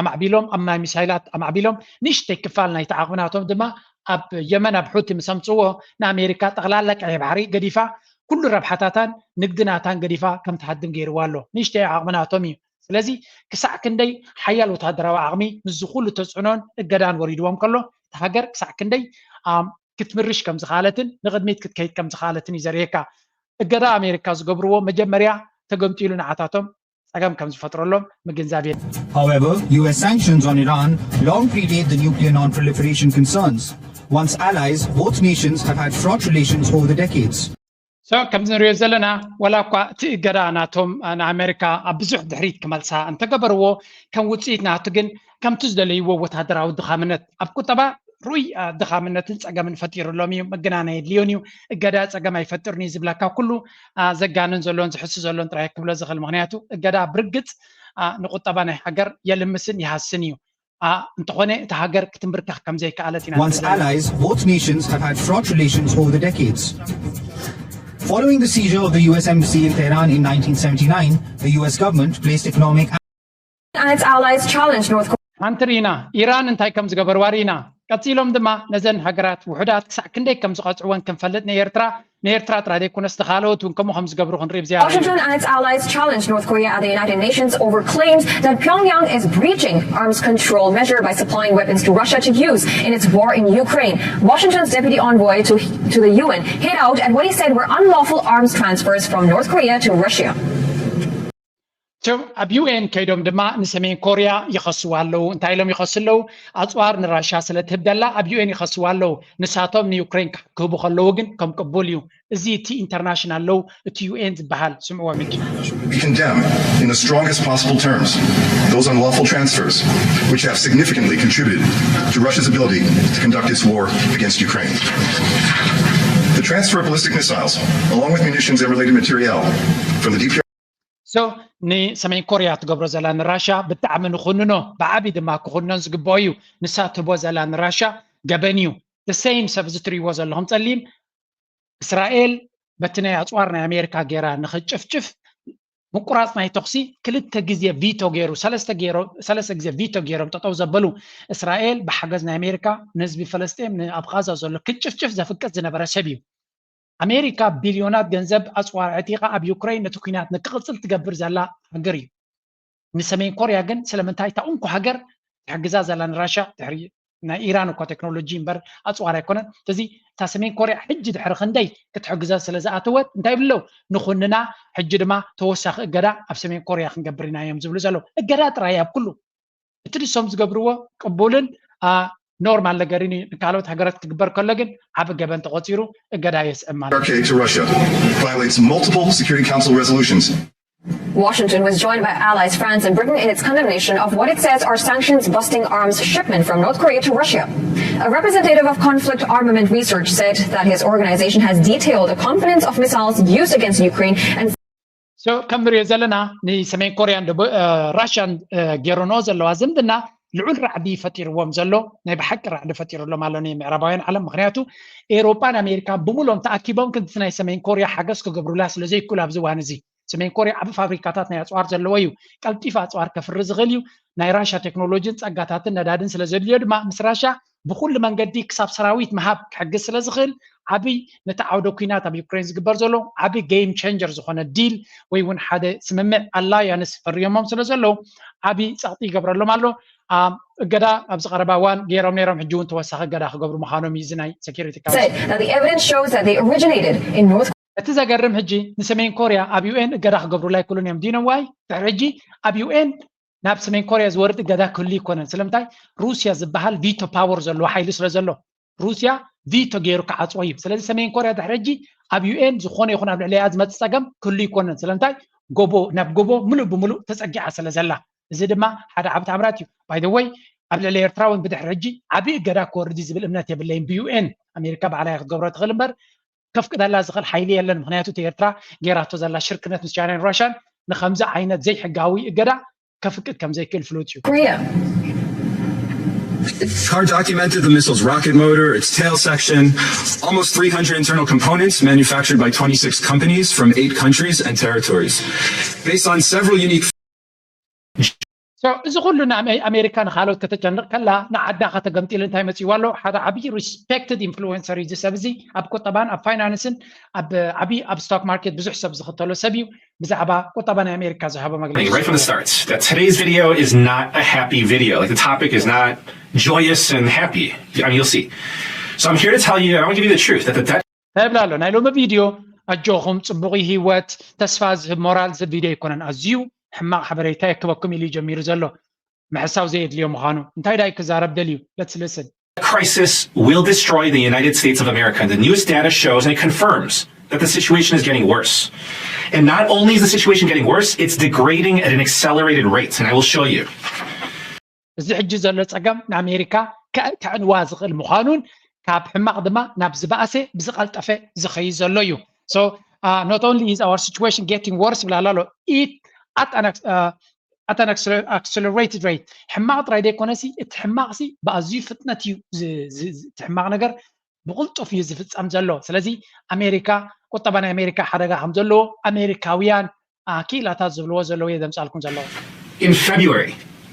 ኣማዕቢሎም ኣብ ናይ ሚሳይላት ኣማዕቢሎም ንእሽተይ ክፋል ናይቲ ዓቕሚ ናቶም ድማ ኣብ የመን ኣብ ሑቲ ምስ ኣምፅዎ ንኣሜሪካ ጠቕላላ ቀይሕ ባሕሪ ገዲፋ ኩሉ ረብሓታታን ንግዲ ናታን ገዲፋ ከም ትሃድም ገይርዋ ኣሎ። ንእሽተይ ዓቕሚ ናቶም እዩ። ስለዚ ክሳዕ ክንደይ ሓያል ወታደራዊ ዓቕሚ ምስዚ ኩሉ ተፅዕኖን እገዳን ወሪድዎም ከሎ እታ ሃገር ክሳዕ ክንደይ ክትምርሽ ከም ዝኸኣለትን ንቕድሚት ክትከይድ ከም ዝኸኣለትን እዩ ዘርእየካ። እገዳ ኣሜሪካ ዝገብርዎ መጀመርያ ተገምጢሉ ንዓታቶም ፀገም ከም ዝፈጥረሎም ምግንዛብ የድሊ። However, U S sanctions on Iran long predate the nuclear non-proliferation concerns. Once allies, both nations have had fraught relations over the decades. So ከምዚ ንሪኦ ዘለና ዋላ እኳ እቲ እገዳ ናቶም ንኣሜሪካ ኣብ ብዙሕ ድሕሪት ክመልሳ እንተገበርዎ ከም ውፅኢት ናቱ ግን ከምቲ ዝደለይዎ ወታደራዊ ድኻምነት ኣብ ቁጠባ ርኡይ ድኻምነትን ፀገምን ፈጢሩሎም እዩ። ምግናን ኣየድልዮን እዩ። እገዳ ፀገም ኣይፈጥርን እዩ ዝብለካ ኩሉ ዘጋንን ዘሎን ዝሕሱ ዘሎን ጥራይ ክብሎ ዝኽእል። ምኽንያቱ እገዳ ብርግፅ ንቁጠባ ናይ ሃገር የልምስን ይሃስን እዩ። እንተኾነ እታ ሃገር ክትንብርከኽ ከም ዘይከኣለት ኢና Once allies, both nations have had fraught relations over the decades. Following the seizure of the U S embassy in Tehran in nineteen seventy-nine, the U S government placed economic and its allies challenged North Korea. ሓንቲ ርኢና ኢራን እንታይ ከም ዝገበርዋ ርኢና። ቀፂሎም ድማ ነዘን ሃገራት ውሑዳት ክሳዕ ክንደይ ከም ዝቐፅዕወን ክንፈልጥ ንኤርትራ ንኤርትራ ጥራይ ዘይኮነስ ንኻልኦት እውን ከምኡ ከም ዝገብሩ ክንርኢ ብዝያዳ Washington and its allies challenged North Korea at the United Nations over claims that Pyongyang is breaching arms control measure by supplying weapons to Russia to use in its war in Ukraine. Washington's deputy envoy to, to the U N hit out at what he said were unlawful arms transfers from North Korea to Russia. ኣብ ዩ ኤን ከይዶም ድማ ንሰሜን ኮርያ ይኸስዋ ኣለዉ። እንታይ ኢሎም ይኸሱ ኣለዉ? ኣፅዋር ንራሻ ስለ ትህብ ደላ ኣብ ዩ ኤን ይኸስዋ ኣለዉ። ንሳቶም ንዩክሬን ክህቡ ከለዉ ግን ከም ቅቡል እዩ። እዚ እቲ ኢንተርናሽናል ሎው እቲ ዩ ኤን ዝበሃል ስምዕዎም እንጂ። We condemn in the strongest possible terms those unlawful transfers which have significantly contributed to Russia's ability to conduct its war against Ukraine. The transfer of ballistic missiles, along with munitions and related materiel, from the D P R So ንሰሜን ኮርያ ትገብሮ ዘላ ንራሻ ብጣዕሚ ንኹንኖ፣ ብዓቢ ድማ ክኹነን ዝግብኦ እዩ። ንሳ ትህቦ ዘላ ንራሻ ገበን እዩ። The same ሰብ እዚ ትርእይዎ ዘለኹም ጸሊም እስራኤል በቲ ናይ ኣጽዋር ናይ ኣሜሪካ ጌራ ንኽጭፍጭፍ ምቁራጽ ናይ ተኹሲ ክልተ ግዜ ቪቶ ገይሩ ሰለስተ ገይሮ ሰለስተ ግዜ ቪቶ ገይሮም ጠጠው ዘበሉ እስራኤል ብሓገዝ ናይ ኣሜሪካ ንህዝቢ ፈለስጤም ንኣብ ቃዛ ዘሎ ክጭፍጭፍ ዘፍቅድ ዝነበረ ሰብ እዩ። ኣሜሪካ ቢልዮናት ገንዘብ ኣጽዋር ዕጢቓ ኣብ ዩክረይን ነቲ ኲናት ንክቕጽል ትገብር ዘላ ሃገር እዩ። ንሰሜን ኮርያ ግን ስለምንታይ እታ እንኮ ሃገር ትሕግዛ ዘላ ንራሻ ድሕሪ ናይ ኢራን እኮ ቴክኖሎጂ እምበር ኣፅዋር ኣይኮነን። ስለዚ እታ ሰሜን ኮርያ ሕጂ ድሕሪ ክንደይ ክትሕግዘን ስለ ዝኣተወት እንታይ ይብለው ንኹንና፣ ሕጂ ድማ ተወሳኺ እገዳ ኣብ ሰሜን ኮርያ ክንገብር ኢና እዮም ዝብሉ ዘለዉ። እገዳ ጥራይ ኣብ ኩሉ እቲ ንሶም ዝገብርዎ ቅቡልን ኖርማል ነገር እዩ። ንካልኦት ሃገራት ክግበር ከሎ ግን ዓቢ ገበን ተቆፂሩ እገዳ የስዕብ ማለት እዩ። Turkey to Russia violates multiple Security Council resolutions. Washington was joined by allies France and Britain in its condemnation of what it says are sanctions busting arms shipment from North Korea to Russia. A representative of Conflict Armament Research said that his organization has detailed a confidence of missiles used against Ukraine and So ከም ንሪኦ ዘለና ንሰሜን ኮርያን ራሽያን ገይረንኦ ዘለዋ ዝምድና ልዑል ራዕዲ ፈጢርዎም ዘሎ ናይ ብሓቂ ራዕዲ ፈጢሩሎም ኣሎ ናይ ምዕራባውያን ዓለም። ምክንያቱ ኤውሮጳን ኣሜሪካ ብሙሎም ተኣኪቦም ክንድቲ ናይ ሰሜን ኮርያ ሓገዝ ክገብሩላ ስለ ዘይክእሉ ኣብዚ እዋን እዚ ሰሜን ኮርያ ዓቢ ፋብሪካታት ናይ ኣፅዋር ዘለዎ እዩ። ቀልጢፍ ኣፅዋር ከፍሪ ዝኽእል እዩ። ናይ ራሻ ቴክኖሎጂን ጸጋታትን ነዳድን ስለ ዘድልዮ ድማ ምስ ራሻ ብኩሉ መንገዲ ክሳብ ሰራዊት ምሃብ ክሕግዝ ስለ ዝኽእል ዓብይ ነቲ ዓውደ ኩናት ኣብ ዩክሬን ዝግበር ዘሎ ዓብይ game changer ዝኾነ ዲል ወይ እውን ሓደ ስምምዕ ኣላያንስ ፈርዮሞም ስለ ዘለዉ ዓብይ ጸቕጢ ይገብረሎም ኣሎ። እገዳ ኣብዚ ቀረባ እዋን ገይሮም ነይሮም፣ ሕጂ እውን ተወሳኺ እገዳ ክገብሩ ምዃኖም እዩ እዚ ናይ security council። Said that the evidence shows that they originated in North እቲ ዘገርም ሕጂ ንሰሜን ኮርያ ኣብ ዩኤን እገዳ ክገብሩላ ኣይክእሉን እዮም። Do you know why? ድሕሪ ሕጂ ኣብ ዩኤን ናብ ሰሜን ኮርያ ዝወርድ እገዳ ክህሉ ይኮነን። ስለምንታይ? ሩስያ ዝበሃል ቪቶ ፓወር ዘለዎ ሓይሊ ስለ ዘሎ ሩስያ ቪቶ ገይሩ ክዓፅዎ እዩ። ስለዚ ሰሜን ኮርያ ድሕሪ ሕጂ ኣብ ዩኤን ዝኾነ ይኹን ኣብ ልዕሊኣ ዝመፅእ ፀገም ክህሉ ይኮነን። ስለምንታይ? ጎቦ ናብ ጎቦ ምሉእ ብምሉእ ተፀጊዓ ስለ ዘላ፣ እዚ ድማ ሓደ ዓቢ ታምራት እዩ። By the way፣ ኣብ ልዕሊ ኤርትራ እውን ብድሕሪ ሕጂ ዓቢ እገዳ ክወርድ እዩ ዝብል እምነት የብለይን። ብ ዩኤን ኣሜሪካ ባዕላ ክትገብሮ ትኽእል እምበር ከፍቅደላ ዝኽእል ሓይሊ የለን። ምክንያቱ እቲ ኤርትራ ገይራቶ ዘላ ሽርክነት ምስ ቻይናን ራሽያን ንከምዚ ዓይነት ዘይሕጋዊ እገዳ ከፍቅድ ከም ዘይክእል ፍሉጥ እዩ። Korea. Carr documented the missile's rocket motor, its tail section, almost three hundred internal components manufactured by twenty-six companies from eight countries and territories. Based on several unique So እዚ ኩሉ ንኣሜሪካ ንካልኦት ከተጨንቕ ከላ ንዓዳ ከተገምጢል እንታይ መፅዋ ኣሎ? ሓደ ዓብዪ respected influencer እዩ እዚ ሰብ እዚ ኣብ ቁጠባን ኣብ ፋይናንስን ኣብ ዓብዪ ኣብ stock market ብዙሕ ሰብ ዝኽተሎ ሰብ እዩ። ብዛዕባ ቁጠባ ናይ ኣሜሪካ ዝሃቦ መግለፂ Right from the start, that today's video is not a happy video. Like, the topic is not joyous and happy. I mean, you'll see. So I'm here to tell you, I want to give you the truth that the debt እንታይ ይብል ኣሎ ናይ ሎሚ ቪድዮ? ኣጆኹም፣ ፅቡቕ ህይወት፣ ተስፋ ዝህብ፣ ሞራል ዝህብ ቪድዮ ኣይኮነን። ኣዝዩ ሕማቕ ሓበሬታ የክበኩም ኢሉ እዩ ጀሚሩ ዘሎ። ምሕሳው ዘየድልዮ ምዃኑ እንታይ ዳይ ክዛረብ ደልዩ? Let's listen. crisis will destroy the United States of America. And the newest data shows and it confirms that the situation is getting worse. And not only is the situation getting worse, it's degrading at an accelerated rate. And I will show you. እዚ ሕጂ ዘሎ ፀገም ንኣሜሪካ ከ- ከዕንዋ ዝኽእል ምዃኑን ካብ ሕማቕ ድማ ናብ ዝበኣሰ ብዝቐልጠፈ ዝኸይድ ዘሎ እዩ። So uh, not only is our situation getting worse ብላላ ኣሎ it at an, ex- uh, at an accel- accelerated rate ሕማቕ ጥራይ ዘይኮነሲ እቲ ሕማቕሲ ብኣዝዩ ፍጥነት እዩ ዝ- ዝ- ዝ- እቲ ሕማቕ ነገር ብቕልጡፍ እዩ ዝፍፀም ዘሎ። ስለዚ ኣሜሪካ ቁጠባ ናይ ኣሜሪካ ሓደጋ ከም ዘለዎ ኣሜሪካውያን ክኢላታት ዝብልዎ ዘለዉ እየ ዘምፃልኩም ዘለዉ። In February,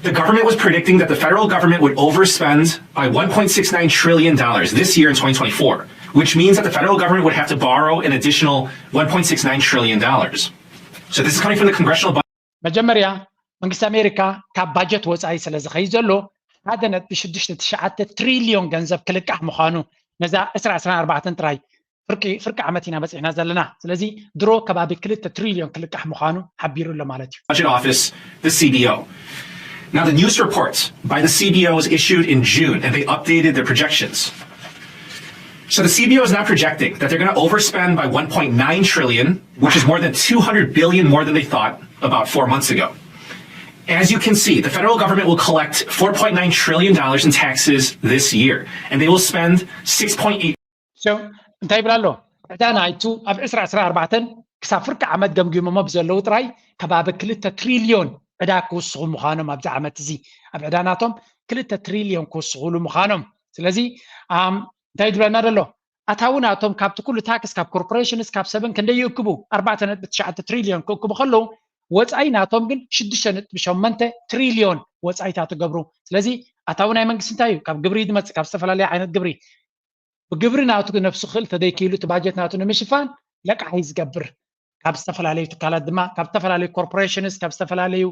the government was predicting that the federal government would overspend by one point six nine trillion dollars this year in twenty twenty-four, which means that the federal government would have to borrow an additional one point six nine trillion dollars. So this is coming from the congressional budget. መጀመርያ መንግስቲ ኣሜሪካ ካብ ባጀት ወፃኢ ስለ ዝኸይድ ዘሎ ሓደ ነጥቢ ሽዱሽተ ትሽዓተ ትሪልዮን ገንዘብ ክልቃሕ ምዃኑ ነዛ ዕስራ ዕስራን ኣርባዕተን ጥራይ ፍርቂ ፍርቂ ዓመት ኢና በፂሕና ዘለና። ስለዚ ድሮ ከባቢ ክልተ ትሪልዮን ክልቃሕ ምዃኑ ሓቢሩ ኣሎ ማለት እዩ። Budget Office, the C B O. Now, the news report by the C B O was issued in June, and they updated their projections. So the C B O is now projecting that they're going to overspend by one point nine trillion, which is more than two hundred billion more than they thought about four months ago. As you can see, the federal government will collect four point nine trillion dollars in taxes this year, and they will spend six point eight So እንታይ ይብል ኣሎ? ዕዳ ናይቱ ኣብ ዕስራ ዕስራ ኣርባዕተን ክሳብ ፍርቂ ዓመት ገምጊሞሞ ብዘለዉ ጥራይ ከባቢ ክልተ ትሪልዮን ዕዳ ክውስኹ ምዃኖም ኣብዚ ዓመት እዚ ኣብ ዕዳ ናቶም ክልተ ትሪልዮን ክውስኹሉ ምዃኖም። ስለዚ ኣም፣ እንታይ ዝብለና ዘሎ? ኣታዊ ናቶም ካብቲ ኩሉ ታክስ ካብ ኮርፖሬሽንስ ካብ ሰብን ክንደይ ይእክቡ? ኣርባዕተ ነጥቢ ትሽዓተ ትሪልዮን ክእክቡ ከለዉ ወፃኢ ናቶም ግን ሽዱሽተ ነጥቢ ሸሞንተ ትሪልዮን ወፃኢታት ትገብሩ። ስለዚ ኣታዊ ናይ መንግስቲ እንታይ እዩ? ካብ ግብሪ ዝመፅእ ካብ ዝተፈላለየ ዓይነት ግብሪ ብግብሪ ናቱ ነብሱ ክእል ተደይክኢሉ እቲ ባጀት ናቱ ንምሽፋን ለቃሒ ዝገብር። ካብ ዝተፈላለዩ ትካላት ድማ ካብ ዝተፈላለዩ corporations ካብ ዝተፈላለዩ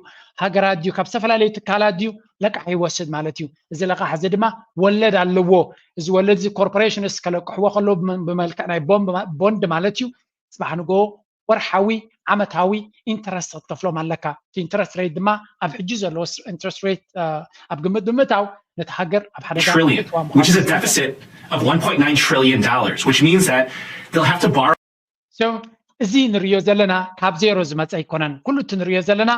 ሃገራት ድዩ ካብ ዝተፈላለዩ ትካላት ድዩ ለቃሕ ይወስድ ማለት እዩ። እዚ ለቃሕ እዚ ድማ ወለድ ኣለዎ። እዚ ወለድ እዚ corporations ከለቅሕዎ ከለዉ ብመልክዕ ናይ ቦንድ ማለት እዩ። ፅባሕ ንጎ ወርሓዊ ዓመታዊ interest ክትከፍሎም ኣለካ። እቲ interest rate ድማ ኣብ ሕጂ ዘለዎ interest rate ኣብ ግምት ብምእታው ነቲ ሃገር ኣብ ሓደጋ trillion, which is a deficit of one point nine trillion dollars, which means that they'll have to borrow. So እዚ ንሪዮ ዘለና ካብ ዜሮ ዝመፀ ኣይኮነን። ኩሉ እቲ ንሪዮ ዘለና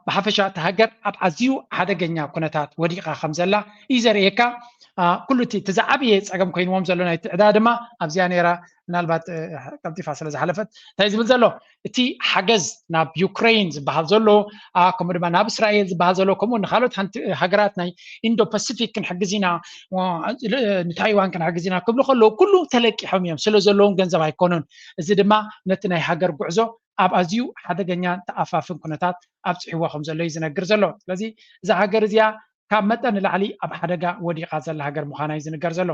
ብሓፈሻ እቲ ሃገር ኣብ ኣዝዩ ሓደገኛ ኩነታት ወዲቓ ከም ዘላ እዩ ዘርእየካ። ኩሉ እቲ ዝዓበየ ፀገም ኮይንዎም ዘሎ ናይ ትዕዳ ድማ ኣብዚኣ ነይራ። ምናልባት ቀልጢፋ ስለ ዝሓለፈት እንታይ ዝብል ዘሎ እቲ ሓገዝ ናብ ዩክሬን ዝበሃል ዘሎ ከምኡ ድማ ናብ እስራኤል ዝበሃል ዘሎ ከምኡ ንካልኦት ሃገራት ናይ ኢንዶ ፓሲፊክ ክንሕግዝ ኢና ንታይዋን ክንሕግዝ ኢና ክብሉ ከለዉ ኩሉ ተለቂሖም እዮም። ስለ ዘለዎም ገንዘብ ኣይኮኑን። እዚ ድማ ነቲ ናይ ሃገር ጉዕዞ ኣብ ኣዝዩ ሓደገኛን ተኣፋፍን ኩነታት ኣብፅሕዎ ከም ዘሎ እዩ ዝነግር ዘሎ። ስለዚ እዛ ሃገር እዚኣ ካብ መጠን ንላዕሊ ኣብ ሓደጋ ወዲቓ ዘላ ሃገር ምዃና እዩ ዝንገር ዘሎ።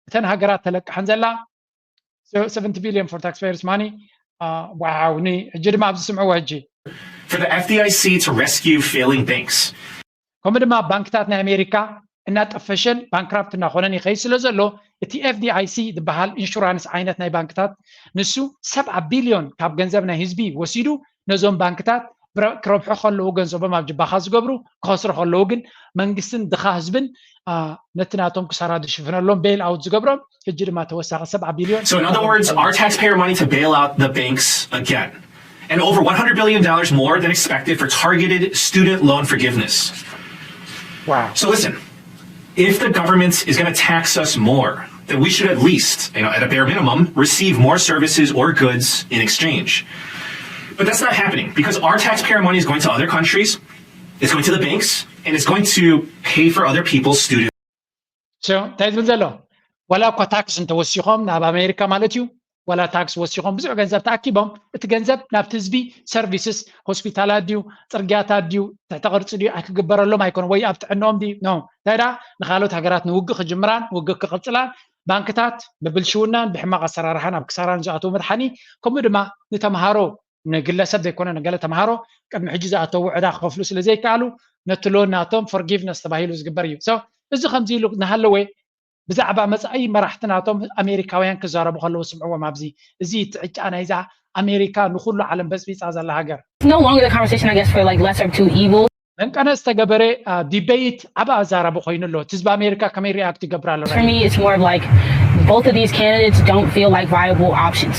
እተን ሃገራት ተለቅሐን ዘላ seventy billion for taxpayers money wow ኒ ሕጂ ድማ ኣብዚ ስምዕዎ ሕጂ for the F D I C to rescue failing banks. ከምኡ ድማ ባንክታት ናይ ኣሜሪካ እናጠፈሸን ባንክራፕት እናኾነን ይኸይድ ስለ ዘሎ እቲ F D I C ዝበሃል ኢንሹራንስ ዓይነት ናይ ባንክታት ንሱ ሰብዓ ቢልዮን ካብ ገንዘብ ናይ ህዝቢ ወሲዱ ነዞም ባንክታት ክረብሑ ከለዉ ገንዘቦም ኣብ ጅባኻ ዝገብሩ ክኸስሩ ከለዉ ግን መንግስትን ድኻ ህዝብን ነቲ ናቶም ክሳራ ዝሽፍነሎም ቤል ኣውት ዝገብሮም ሕጂ ድማ ተወሳኺ ሰብዓ ቢልዮን So in other words, our taxpayer money to bail out the banks again. And over one hundred billion dollars more than expected for targeted student loan forgiveness. Wow. So listen, if the government is going to tax us more, then we should at least, you know, at a bare minimum, receive more services or goods in exchange. But that's not happening because our taxpayer money is going to other countries, it's going to the banks, and it's going to pay for other people's student. እንታይ ዝብል ዘሎ ዋላ እኳ ታክስ እንተወሲኾም ናብ ኣሜሪካ ማለት እዩ ዋላ ታክስ ወሲኾም ብዙሕ ገንዘብ ተኣኪቦም እቲ ገንዘብ ናብቲ ህዝቢ ሰርቪስስ ሆስፒታላት ድዩ ጽርግያታት ድዩ ትሕተ ቅርፂ ድዩ ኣይክግበረሎም ኣይኮነ ወይ ኣብ ጥዕንኦም ድዩ ኖ እንታይ ዳ ንካልኦት ሃገራት ንውግእ ክጅምራን ውግእ ክቕፅላን ባንክታት ብብልሽውናን ብሕማቕ ኣሰራርሓን ኣብ ክሳራን ዝኣተው መድሓኒ ከምኡ ድማ ንተምሃሮ ንግለሰብ ዘይኮነ ንገለ ተምሃሮ ቅድሚ ሕጂ ዝኣተው ዕዳ ክኸፍሉ ስለ ዘይከኣሉ ነቲ ሎን ናቶም ፎርጊቭነስ ተባሂሉ ዝግበር እዩ። እዚ ከምዚ ኢሉ እናሃለወ ብዛዕባ መጻኢ መራሕቲ ናቶም ኣሜሪካውያን ክዛረቡ ከለዉ ስምዕዎም ኣብዚ እዚ ትዕጫ ናይዛ ኣሜሪካ ንኩሉ ዓለም በጽቢጻ ዘላ ሃገር No longer the conversation, I guess, for like lesser of two evils. መንቀነ ዝተገበረ ዲቤይት ዓብ ኣዛራቢ ኮይኑ ኣሎ። ህዝቢ ኣሜሪካ ከመይ ሪኣክት ይገብር ኣሎ? For me, it's more of like both of these candidates don't feel like viable options.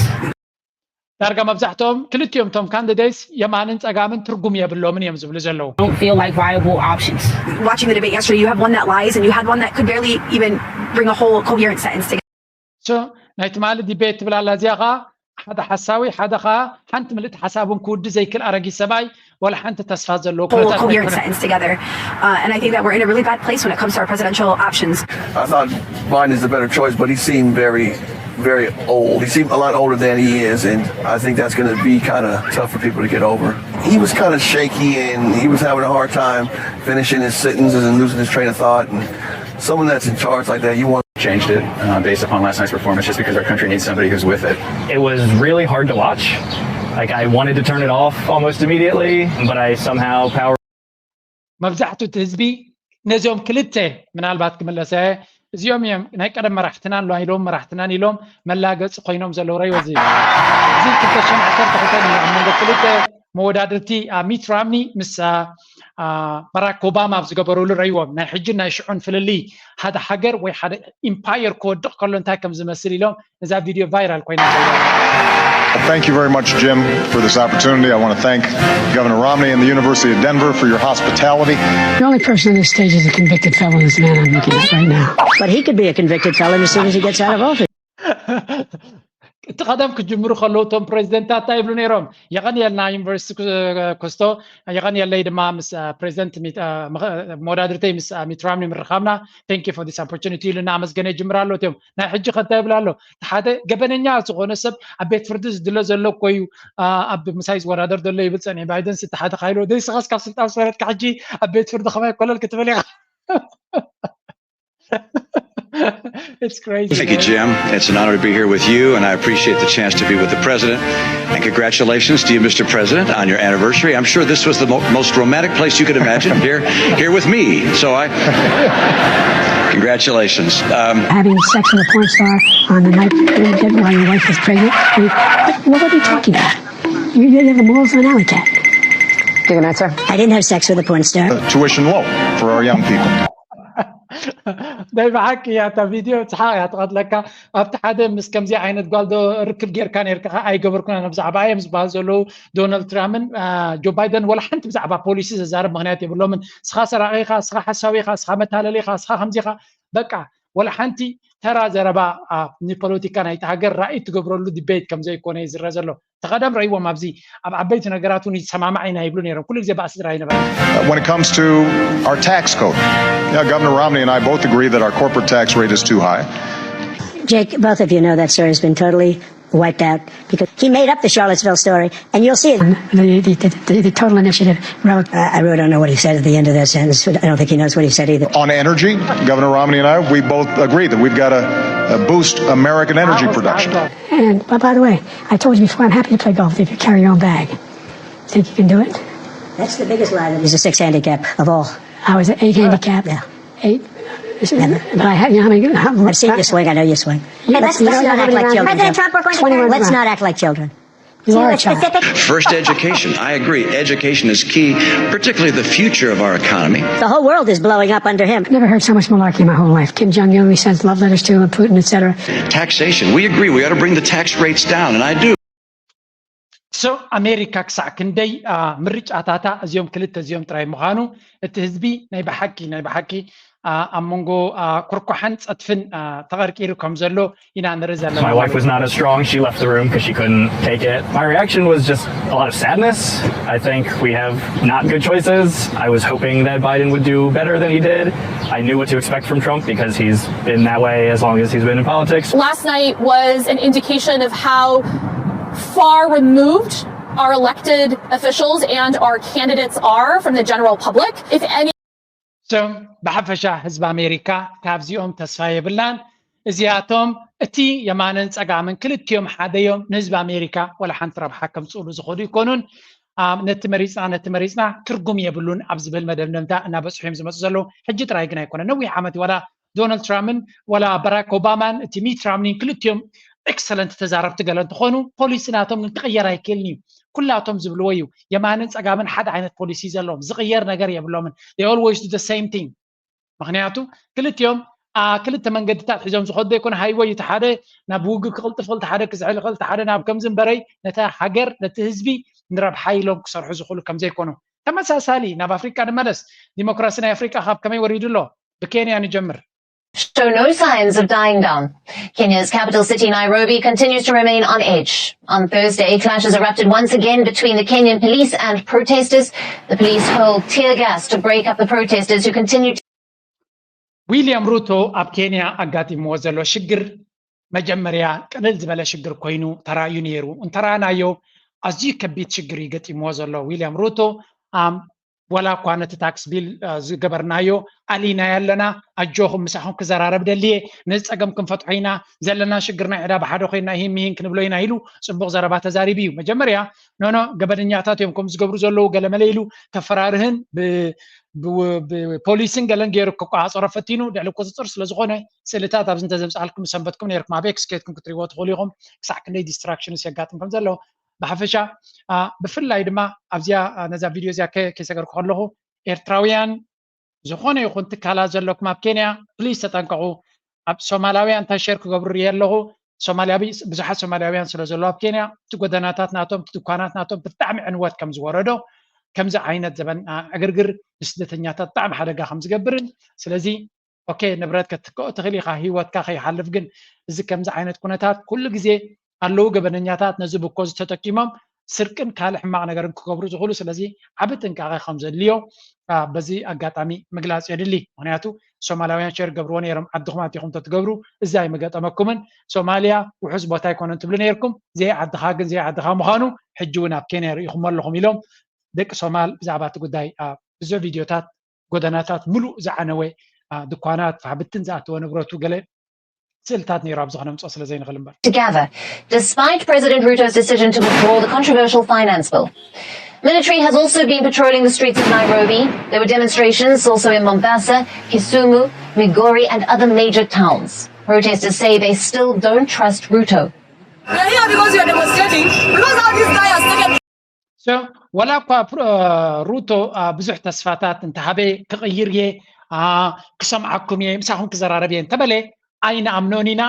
ዳርጋ መብዛሕትኦም ክልቲኦም ቶም ካንዲዴትስ የማንን ጸጋምን ትርጉም የብሎምን እዮም ዝብሉ ዘለዉ። Don't feel like viable options. Watching the debate yesterday, you have one that lies and you had one that could barely even bring a whole coherent sentence together. So ናይ ትማሊ ዲቤት ትብል ኣላ እዚኣ ኸዓ ሓደ ሓሳዊ ሓደ ኸዓ ሓንቲ ምልእቲ ሓሳብ እውን ክውዲ ዘይክእል ኣረጊት ሰብኣይ ወላ ሓንቲ ተስፋ ዘለዎ whole ኩነታት coherent ኣይኮነን። Sentence together. Uh, and I think that we're in a really bad place when it comes to our presidential options. I thought Biden is the better choice, but he seemed very, very old. He seemed a lot older than he is, and I think that's going to be kind of tough for people to get over. He was kind of shaky, and he was having a hard time finishing his sentences and losing his train of thought. And someone that's in charge like that, you want changed it uh, based upon last night's performance just because our country needs somebody who's with it. It was really hard to watch. Like, I wanted to turn it off almost immediately, but I somehow power. መብዛሕትኡ እቲ ህዝቢ ነዚኦም ክልተ ምናልባት ክምለሰ እዚኦም እዮም ናይ ቀደም መራሕትናን ሎሚ ሎም መራሕትናን ኢሎም መላገፂ ኮይኖም ዘለዉ ረይዎ እዚ እዚ ክልተ ሽሕን ዓሰርተ ክልተን እዩ ኣብ መንጎ ክልተ መወዳድርቲ ሚት ራምኒ ምስ ባራክ ኦባማ ኣብ ዝገበሩሉ ረይዎም ናይ ሕጅን ናይ ሽዑን ፍልልይ ሓደ ሃገር ወይ ሓደ ኢምፓየር ክወድቕ ከሎ እንታይ ከም ዝመስል ኢሎም እዛ ቪድዮ ቫይራል ኮይና Thank you very much, Jim, for this opportunity. I want to thank Governor Romney and the University of Denver for your hospitality. The only person on this stage is a convicted felon, this man I'm looking at right now. But he could be a convicted felon as soon as he gets out of office. እቲ ቀደም ክጅምሩ ከለዉ እቶም ፕሬዚደንታት እንታይ ይብሉ ነይሮም የቐንየልና ዩኒቨርሲቲ ኩስቶ የቐንየለይ ድማ ምስ ፕሬዚደንት መወዳድርተይ ምስ ሚት ራምኒ ምርኻብና thank you for this opportunity ኢሉ እናኣመስገነ ይጅምር ኣሎ እትዮም ናይ ሕጂ ከ እንታይ ይብል ኣሎ ሓደ ገበነኛ ዝኾነ ሰብ ኣብ ቤት ፍርዲ ዝድለ ዘሎ እኮ እዩ ኣብ ምሳይ ዝወዳደር ዘሎ ይብል ፀኒሑ ባይደንስ እቲ ሓደ ካይሎ ደይስኻስ ካብ ስልጣን ዝወረድካ ሕጂ ኣብ ቤት ፍርዲ ከማይ ኮለል ክትብል ኢኻ It's crazy. Thank you, Jim. It's an honor to be here with you, and I appreciate the chance to be with the president. And congratulations to you, Mister President, on your anniversary. I'm sure this was the mo- most romantic place you could imagine. Here, here with me. So I, congratulations. Um, Having sex with a porn star on the night that while your wife was pregnant. I mean, what, what are we talking about? You, you have the morals of an alley cat. Take an answer. I didn't have sex with a porn star. Tuition low for our young people. ናይ ብሓቂ እያ እታ ቪድዮ ሰሓቕ እያ ትቐትለካ። ኣብቲ ሓደ ምስ ከምዚ ዓይነት ጓል ዶ ርክብ ጌርካ ነርካ? ኣይገበርኩን ኣነ። ብዛዕባ እዮም ዝበሃሉ ዘለዉ ዶናልድ ትራምፕን ጆ ባይደን ወላ ሓንቲ ብዛዕባ ፖሊሲ ዘዛርብ ምኽንያት የብሎምን። ስኻ ሰራቒ ኢኻ፣ ስኻ ሓሳዊ ኢኻ፣ ስኻ መታለሊ ኢኻ፣ ስኻ ከምዚ ኢኻ። በቃ ወላ ሓንቲ ተራ ዘረባ ንፖለቲካ ናይቲ ሃገር ራእይ ትገብረሉ ዲቤት ከምዘይኮነ እዩ ዝረአ ዘሎ። ተቐደም ረእይዎም ኣብዚ ኣብ ዓበይቲ ነገራት እውን ይሰማማዕ ኢና ይብሉ ነይሮም። ኩሉ ግዜ ባእሲ ጥራይ ይነበረ። When it comes to our tax code, yeah, Governor Romney and I both agree that our corporate tax rate is too high. Jake, both of you know that story has been totally wiped out because he made up the Charlottesville story, and you'll see it. The, the, the, the total initiative. Rel- I really don't know what he said at the end of that sentence. I don't think he knows what he said either. On energy, Governor Romney and I, we both agree that we've got to uh, boost American energy production. And but by the way, I told you before, I'm happy to play golf if you carry your own bag. Think you can do it? That's the biggest lie that he's a six handicap of all. I was an eight handicap. Yeah. Eight. But I had, you know how many, how, I've seen you swing. I know you swing. Hey, let's, let's not act like children. President Trump, we're going to Twenty-one let's rounds. Not act like children. You are a child. First education. I agree. Education is key, particularly the future of our economy. The whole world is blowing up under him. Never heard so much malarkey in my whole life. Kim Jong Un, we sent love letters to, and Putin, et cetera. Taxation. We agree. We ought to bring the tax rates down, and I do. So ኣሜሪካ ክሳዕ ክንደይ ምርጫታታ እዚኦም ክልተ እዚኦም ጥራይ ምዃኑ እቲ ህዝቢ ናይ ብሓቂ ናይ ብሓቂ ኣብ መንጎ ኩርኩሓን ፀጥፍን ተቐርቂሩ ከም ዘሎ ኢና ንርኢ ዘለና። My wife was not as strong. She left the room because she couldn't take it. My reaction was just a lot of sadness. I think we have not good choices. I was hoping that Biden would do better than he did. I knew what to expect from Trump because he's been that way as long as he's been in politics. Last night was an indication of how far removed our elected officials and our candidates are from the general public. If any So ብሓፈሻ ህዝቢ ኣሜሪካ ካብዚኦም ተስፋ የብልናን። እዚኣቶም እቲ የማንን ጸጋምን ክልቲኦም ሓደ እዮም። ንህዝቢ ኣሜሪካ ወላ ሓንቲ ረብሓ ከምጽእሉ ዝኽእሉ ይኮኑን። ነቲ መሪጽና ነቲ መሪጽና ትርጉም የብሉን ኣብ ዝብል መደምደምታ እናበጽሑ እዮም ዝመጹ ዘለዉ። ሕጂ ጥራይ ግን ኣይኮነን፣ ነዊሕ ዓመት ዋላ ዶናልድ ትራምፕን ዋላ ባራክ ኦባማን እቲ ሚት ራምኒን ክልቲኦም ኤክሰለንት ተዛረብቲ ገለ እንትኾኑ ፖሊሲ ናቶም ግን ክቕየር ኣይክእልን እዩ። ኩላቶም ዝብልዎ እዩ። የማንን ጸጋምን ሓደ ዓይነት ፖሊሲ ዘለዎም ዝቕየር ነገር የብሎምን። They always do the same thing። ምክንያቱ ክልቲኦም ክልተ መንገድታት ሒዞም ዝኸዱ ዘይኮነ ሃይወይ እቲ ሓደ ናብ ውግእ ክቕልጥፍ ክልተ ሓደ ክዝሕል ክልተ ሓደ ናብ ከምዚ እምበረይ ነታ ሃገር ነቲ ህዝቢ ንረብሓ ኢሎም ክሰርሑ ዝኽእሉ ከምዘይኮኑ ተመሳሳሊ ናብ ኣፍሪካ ንመለስ። ዲሞክራሲ ናይ ኣፍሪካ ካብ ከመይ ወሪዱ ኣሎ? ብኬንያ ንጀምር። Show no signs of dying down. Kenya's capital city Nairobi continues to remain on edge. On Thursday, clashes erupted once again between the Kenyan police and protesters. The police hurled tear gas to break up the protesters who continued to ዊልያም ሩቶ ኣብ ኬንያ ኣጋጢምዎ ዘሎ ሽግር መጀመርያ ቅልል ዝበለ ሽግር ኮይኑ ተራእዩ ነይሩ። እንተረኣናዮ ኣዝዩ ከቢድ ሽግር እዩ ገጢምዎ ዘሎ ዊልያም ሩቶ። ወላ እኳ ነቲ ታክስ ቢል ዝገበርናዮ ኣሊና ኣለና፣ ኣጆኹም ምሳኹም ክዘራረብ ደልየ፣ ነዚ ጸገም ክንፈትሖ ኢና፣ ዘለና ሽግር ናይ ዕዳ ብሓደ ኮይና ይህን ምሂን ክንብሎ ኢና ኢሉ ጽቡቕ ዘረባ ተዛሪቡ እዩ። መጀመርያ ኖኖ ገበነኛታት እዮም ከም ዝገብሩ ዘለዉ ገለመለ ኢሉ ከፈራርህን ብፖሊስን ገለን ገይሩ ክቆጻጸሮ ፈቲኑ ልዕሊ ቁጽጽር ስለዝኾነ ስእልታት ኣብዚ እንተዘምጻልኩም ሰንበትኩም ነርኩም ኣብ ኤክስ ኬትኩም ክትሪዎ ትኽእሉ ኢኹም። ክሳዕ ክንደይ ዲስትራክሽንስ የጋጥም ከም ዘሎ ብሓፈሻ ብፍላይ ድማ ኣብዚኣ ነዛ ቪድዮ እዚኣ ከይሰገርኩ ከለኹ ኤርትራውያን ዝኾነ ይኹን ትካላት ዘለኩም ኣብ ኬንያ ፕሊስ ተጠንቀቑ። ኣብ ሶማላውያን እንታይ ሸር ክገብሩ ርየ ኣለኹ። ሶማልያዊ ብዙሓት ሶማልያውያን ስለ ዘለዉ ኣብ ኬንያ እቲ ጎደናታት ናቶም እቲ ድኳናት ናቶም ብጣዕሚ ዕንወት ከም ዝወረዶ ከምዚ ዓይነት ዘበን ዕግርግር ንስደተኛታት ብጣዕሚ ሓደጋ ከም ዝገብርን ስለዚ ኦኬ ንብረት ከትክኦ ትኽእል ኢኻ ህይወትካ ከይሓልፍ ግን እዚ ከምዚ ዓይነት ኩነታት ኩሉ ግዜ ኣለዉ ገበነኛታት ነዚ ብኮ ዝተጠቂሞም ስርቅን ካልእ ሕማቕ ነገርን ክገብሩ ዝኽእሉ ስለዚ ዓቢ ጥንቃቐ ከም ዘድልዮ በዚ ኣጋጣሚ ምግላጽ የድሊ። ምክንያቱ ሶማላውያን ሸር ገብርዎ ነይሮም ዓድኹም ኣቲኹም ተትገብሩ እዚ ኣይምገጠመኩምን። ሶማልያ ውሑስ ቦታ ኣይኮነን ትብሉ ነይርኩም። ዘይ ዓድኻ ግን ዘይ ዓድኻ ምዃኑ ሕጂ እውን ኣብ ኬንያ ርኢኹም ኣለኹም ኢሎም ደቂ ሶማል ብዛዕባ እቲ ጉዳይ ብዙሕ ቪድዮታት ጎደናታት ምሉእ ዝዓነወ ድኳናት ፋሕብትን ዝኣተወ ንብረቱ ገለ ስእልታት ነይሩ ኣብዚ ክነምፅኦ ስለ ዘይንኽእል እምበር። To gather, despite President Ruto's decision to withdraw the controversial finance bill. Military has also been patrolling the streets of Nairobi. There were demonstrations also in Mombasa, Kisumu, Migori, and other major towns. Protesters say they still don't trust Ruto. We're here because we are demonstrating. Because how this guy has taken So ዋላ እኳ ሩቶ ብዙሕ ተስፋታት እንተሃበ ክቕይር እየ ክሰምዓኩም እየ ምሳኹም ክዘራረብ እየ እንተበለ ኣይንኣምኖን ኢና።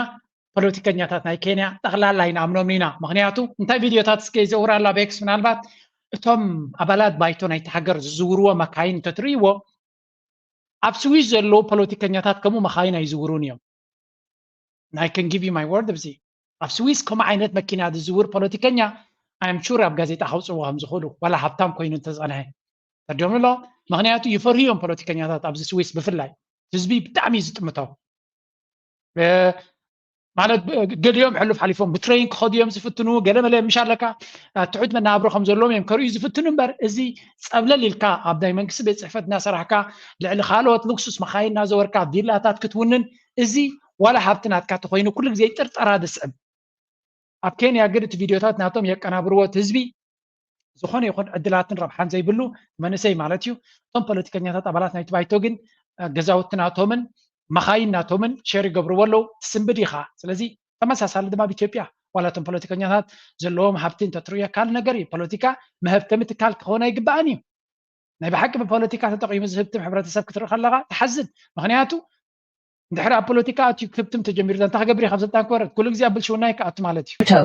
ፖለቲከኛታት ናይ ኬንያ ጠቕላላ ኣይንኣምኖም ኢና። ምክንያቱ እንታይ ቪድዮታት እስከ ይዘውር ኣሎ ኣብ ኤክስ ምናልባት እቶም ኣባላት ባይቶ ናይቲ ሃገር ዝዝውርዎ መካይን እንተትርእይዎ ኣብ ስዊስ ዘለዉ ፖለቲከኛታት ከምኡ መካይን ኣይዝውሩን እዮም። ናይ can give you my word ኣብዚ ኣብ ስዊስ ከምኡ ዓይነት መኪና ዝዝውር ፖለቲከኛ I'm sure ኣብ ጋዜጣ ከውፅዎ ከም ዝኽእሉ ዋላ ሃብታም ኮይኑ እንተፀንሐ ተርዲኦም ኣሎ። ምክንያቱ ይፈርሁ እዮም ፖለቲከኛታት ኣብዚ ስዊስ ብፍላይ ህዝቢ ብጣዕሚ እዩ ዝጥምቶም። ማለት ገሊኦም ሕሉፍ ሓሊፎም ብትሬን ክኸዱ እዮም ዝፍትኑ ገለ መለ ምሽ ኣለካ ትሑት መናብሮ ከም ዘለዎም እዮም ከርእዩ ዝፍትኑ እምበር እዚ ፀብለል ኢልካ ኣብ ናይ መንግስቲ ቤት ፅሕፈት እናሰራሕካ ልዕሊ ካልኦት ሉክሱስ መኻይን እናዘወርካ ቪላታት ክትውንን እዚ ዋላ ሃብቲ ናትካ ተኮይኑ ኩሉ ግዜ ጥርጠራ ዝስዕብ ኣብ ኬንያ ግን እቲ ቪድዮታት ናቶም የቀናብርዎ እቲ ህዝቢ ዝኾነ ይኹን ዕድላትን ረብሓን ዘይብሉ መንእሰይ ማለት እዩ። እቶም ፖለቲከኛታት ኣባላት ናይቲ ባይቶ ግን ገዛውቲ ናቶምን መኻይን ናቶምን ሸር ይገብርዎ ኣለዉ። ትስንብድ ኢኻ። ስለዚ ተመሳሳሊ ድማ ኣብ ኢትዮጵያ ዋላ እቶም ፖለቲከኛታት ዘለዎም ሃብቲ እንተትርእዮ ካልእ ነገር እዩ። ፖለቲካ መሀብተሚ ትካል ክኸውን ኣይግባእን እዩ። ናይ ብሓቂ ብፖለቲካ ተጠቒሙ ዝህብትም ሕብረተሰብ ክትርኢ ከለኻ ትሓዝን። ምኽንያቱ እንድሕር ኣብ ፖለቲካ ኣትዩ ክህብትም ተጀሚሩ እንታይ ክገብር እዩ ካብ ስልጣን ክወርድ ኩሉ ግዜ ኣብ ብልሽውና ይከኣቱ ማለት እዩ። Ruto.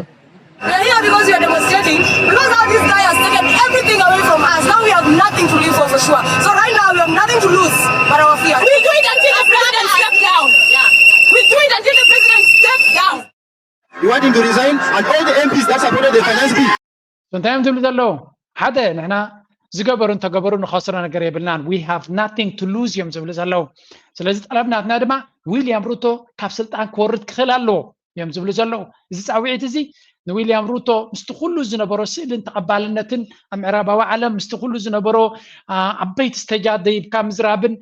We're here because we are demonstrating. Because how this guy has taken everything away from us. Now we have nothing to live for for sure. So right now we have nothing to lose but our fear. We do it until the president steps down. Yeah. We do it until the president steps down. We want him to resign and all the M Ps that supported the finance bill. እንታይ እዮም ዝብሉ ዘለዉ? ሓደ ንሕና ዝገበሩ እንተገበሩ ንኸስሮ ነገር የብልናን we have nothing to lose እዮም ዝብሉ ዘለዉ። ስለዚ ጠለብ ናትና ድማ ዊልያም ሩቶ ካብ ስልጣን ክወርድ ክኽእል ኣለዎ እዮም ዝብሉ ዘለዉ። እዚ ፃውዒት እዚ ንዊልያም ሩቶ ምስቲ ኩሉ ዝነበሮ ስእልን ተቐባልነትን ኣብ ምዕራባዊ ዓለም ምስቲ ኩሉ ዝነበሮ ዓበይቲ ስተጃት ደይብካ ምዝራብን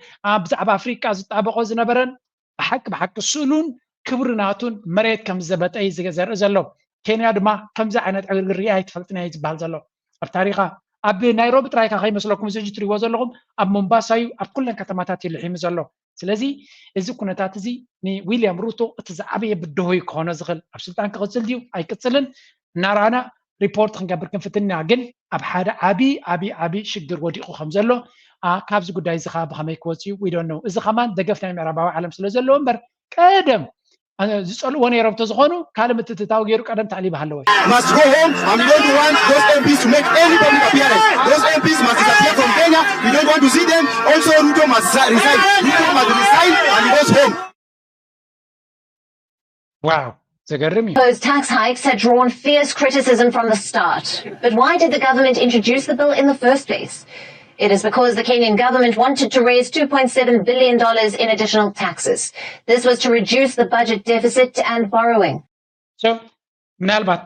ብዛዕባ ኣፍሪቃ ዝጣበቆ ዝነበረን ብሓቂ ብሓቂ ስእሉን ክብሪ ናቱን መሬት ከም ዘበጠ እዩ ዘርኢ ዘሎ። ኬንያ ድማ ከምዚ ዓይነት ዕግርግር ሪኣ ኣይትፈልጥን እያ እዩ ዝበሃል ዘሎ ኣብ ታሪኻ። ኣብ ናይሮቢ ጥራይካ ከይመስለኩም እዚ ሕጂ ትሪእዎ ዘለኹም ኣብ ሞምባሳ እዩ ኣብ ኩለን ከተማታት እዩ ልሒሙ ዘሎ። ስለዚ እዚ ኩነታት እዚ ንዊልያም ሩቶ እቲ ዝዓበየ ብድሆ እዩ ክኾኖ ዝኽእል። ኣብ ስልጣን ክቕፅል ድዩ ኣይቅፅልን እናረኣና ሪፖርት ክንገብር ክንፍትን ኢና። ግን ኣብ ሓደ ዓብዪ ዓብዪ ዓብዪ ሽግር ወዲቑ ከም ዘሎ ካብዚ ጉዳይ እዚ ከዓ ብኸመይ ክወፅኡ we don't know። እዚ ከማን ደገፍ ናይ ምዕራባዊ ዓለም ስለ ዘለዎ እምበር ቀደም ዝፀልእዎ ነይሮም ተዝኾኑ ካልእ ምትእትታው ገይሩ ቀደም ተዕሊብ ሃለወ። Must go home and we don't want those M Ps to make any public appearance. Those M Ps must disappear from Kenya. We don't want to see them. Also, Ruto must resign. Ruto must resign and he goes home. Wow. ዘገርም እዩ። Proposed tax hikes had drawn fierce criticism from the start. But why did the government introduce the bill in the first place? It is because the Kenyan government wanted to raise two point seven billion dollars in additional taxes. This was to reduce the budget deficit and borrowing. So ምናልባት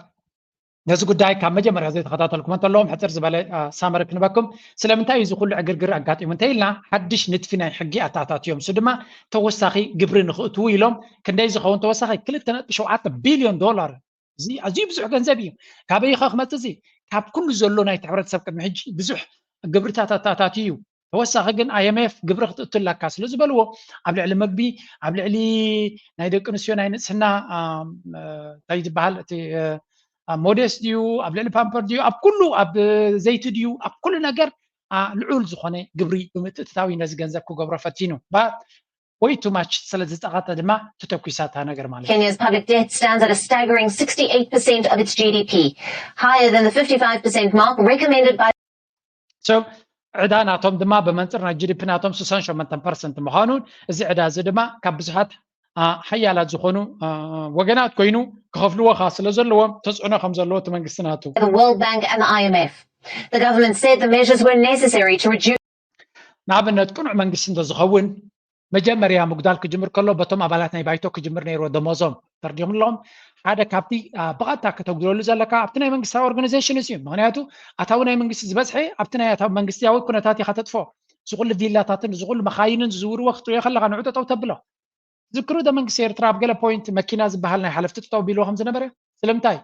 ነዚ ጉዳይ ካብ መጀመርያ ዘይተኸታተልኩም እንተለዎም ሕፅር ዝበለ ሳመሪ ክንበኩም። ስለምንታይ እዩ እዚ ኩሉ ዕግርግር ኣጋጢሙ እንተ ኢልና ሓድሽ ንድፊ ናይ ሕጊ ኣተኣታትዮም እሱ ድማ ተወሳኺ ግብሪ ንኽእትዉ ኢሎም ክንደይ ዝኸውን ተወሳኺ ክልተ ነጥቢ ሸውዓተ ቢልዮን ዶላር እዚ ኣዝዩ ብዙሕ ገንዘብ እዩ። ካበይ ኸ ክመፅእ እዚ ካብ ኩሉ ዘሎ ናይቲ ሕብረተሰብ ቅድሚ ሕጂ ብዙሕ ግብርታት ኣተኣታትዩ እዩ። ተወሳኺ ግን I M F ግብሪ ክትእቱ ኣለካ ስለ ዝበልዎ ኣብ ልዕሊ ምግቢ ኣብ ልዕሊ ናይ ደቂ ኣንስትዮ ናይ ንፅህና እንታይ ዝበሃል እቲ ሞዴስ ድዩ ኣብ ልዕሊ ፓምፐር ድዩ ኣብ ኩሉ ኣብ ዘይቲ ድዩ ኣብ ኩሉ ነገር ልዑል ዝኾነ ግብሪ ብምትእትታው እዩ ነዚ ገንዘብ ክገብሮ ፈቲኑ but way too much ስለ ዝፀቐጠ ድማ ተተኩሳታ ነገር ማለት እዩ። Kenya's public debt stands at a staggering sixty-eight percent of its G D P, higher than the fifty-five percent mark recommended by So ዕዳ ናቶም ድማ ብመንፅር ናይ G D P ናቶም ስሳን ሸሞንተን ፐርሰንት ምዃኑን እዚ ዕዳ እዚ ድማ ካብ ብዙሓት ሓያላት ዝኾኑ ወገናት ኮይኑ ክኸፍልዎ ከዓ ስለ ዘለዎም ተፅዕኖ ከም ዘለዎ እቲ መንግስቲ ናቱ the World Bank and the I M F. The government said the measures were necessary to reduce ንኣብነት ቅኑዕ መንግስቲ እንተዝኸውን መጀመርያ ምጉዳል ክጅምር ከሎ በቶም ኣባላት ናይ ባይቶ ክጅምር ነይርዎ ደሞዞም ፈርዲምሎም ሓደ ካብቲ ብቐጥታ ከተጉድለሉ ዘለካ ኣብቲ ናይ መንግስታዊ ኦርጋናይዜሽን እዩ ምክንያቱ ኣታዊ ናይ መንግስቲ ዝበዝሐ ኣብቲ ናይ ኣታዊ መንግስታዊ ኩነታት ኢኻ ተጥፎ እዚ ኩሉ ቪላታትን እዚ ኩሉ መኻይንን ዝዝውርዎ ክትሪኦ ከለኻ ንዑ ጠጠው ተብሎ። ዝክሩ ዶ መንግስቲ ኤርትራ ኣብ ገለ ፖይንት መኪና ዝበሃል ናይ ሓለፍቲ ጠጠው ቢልዎ ከም ዝነበረ? ስለምንታይ?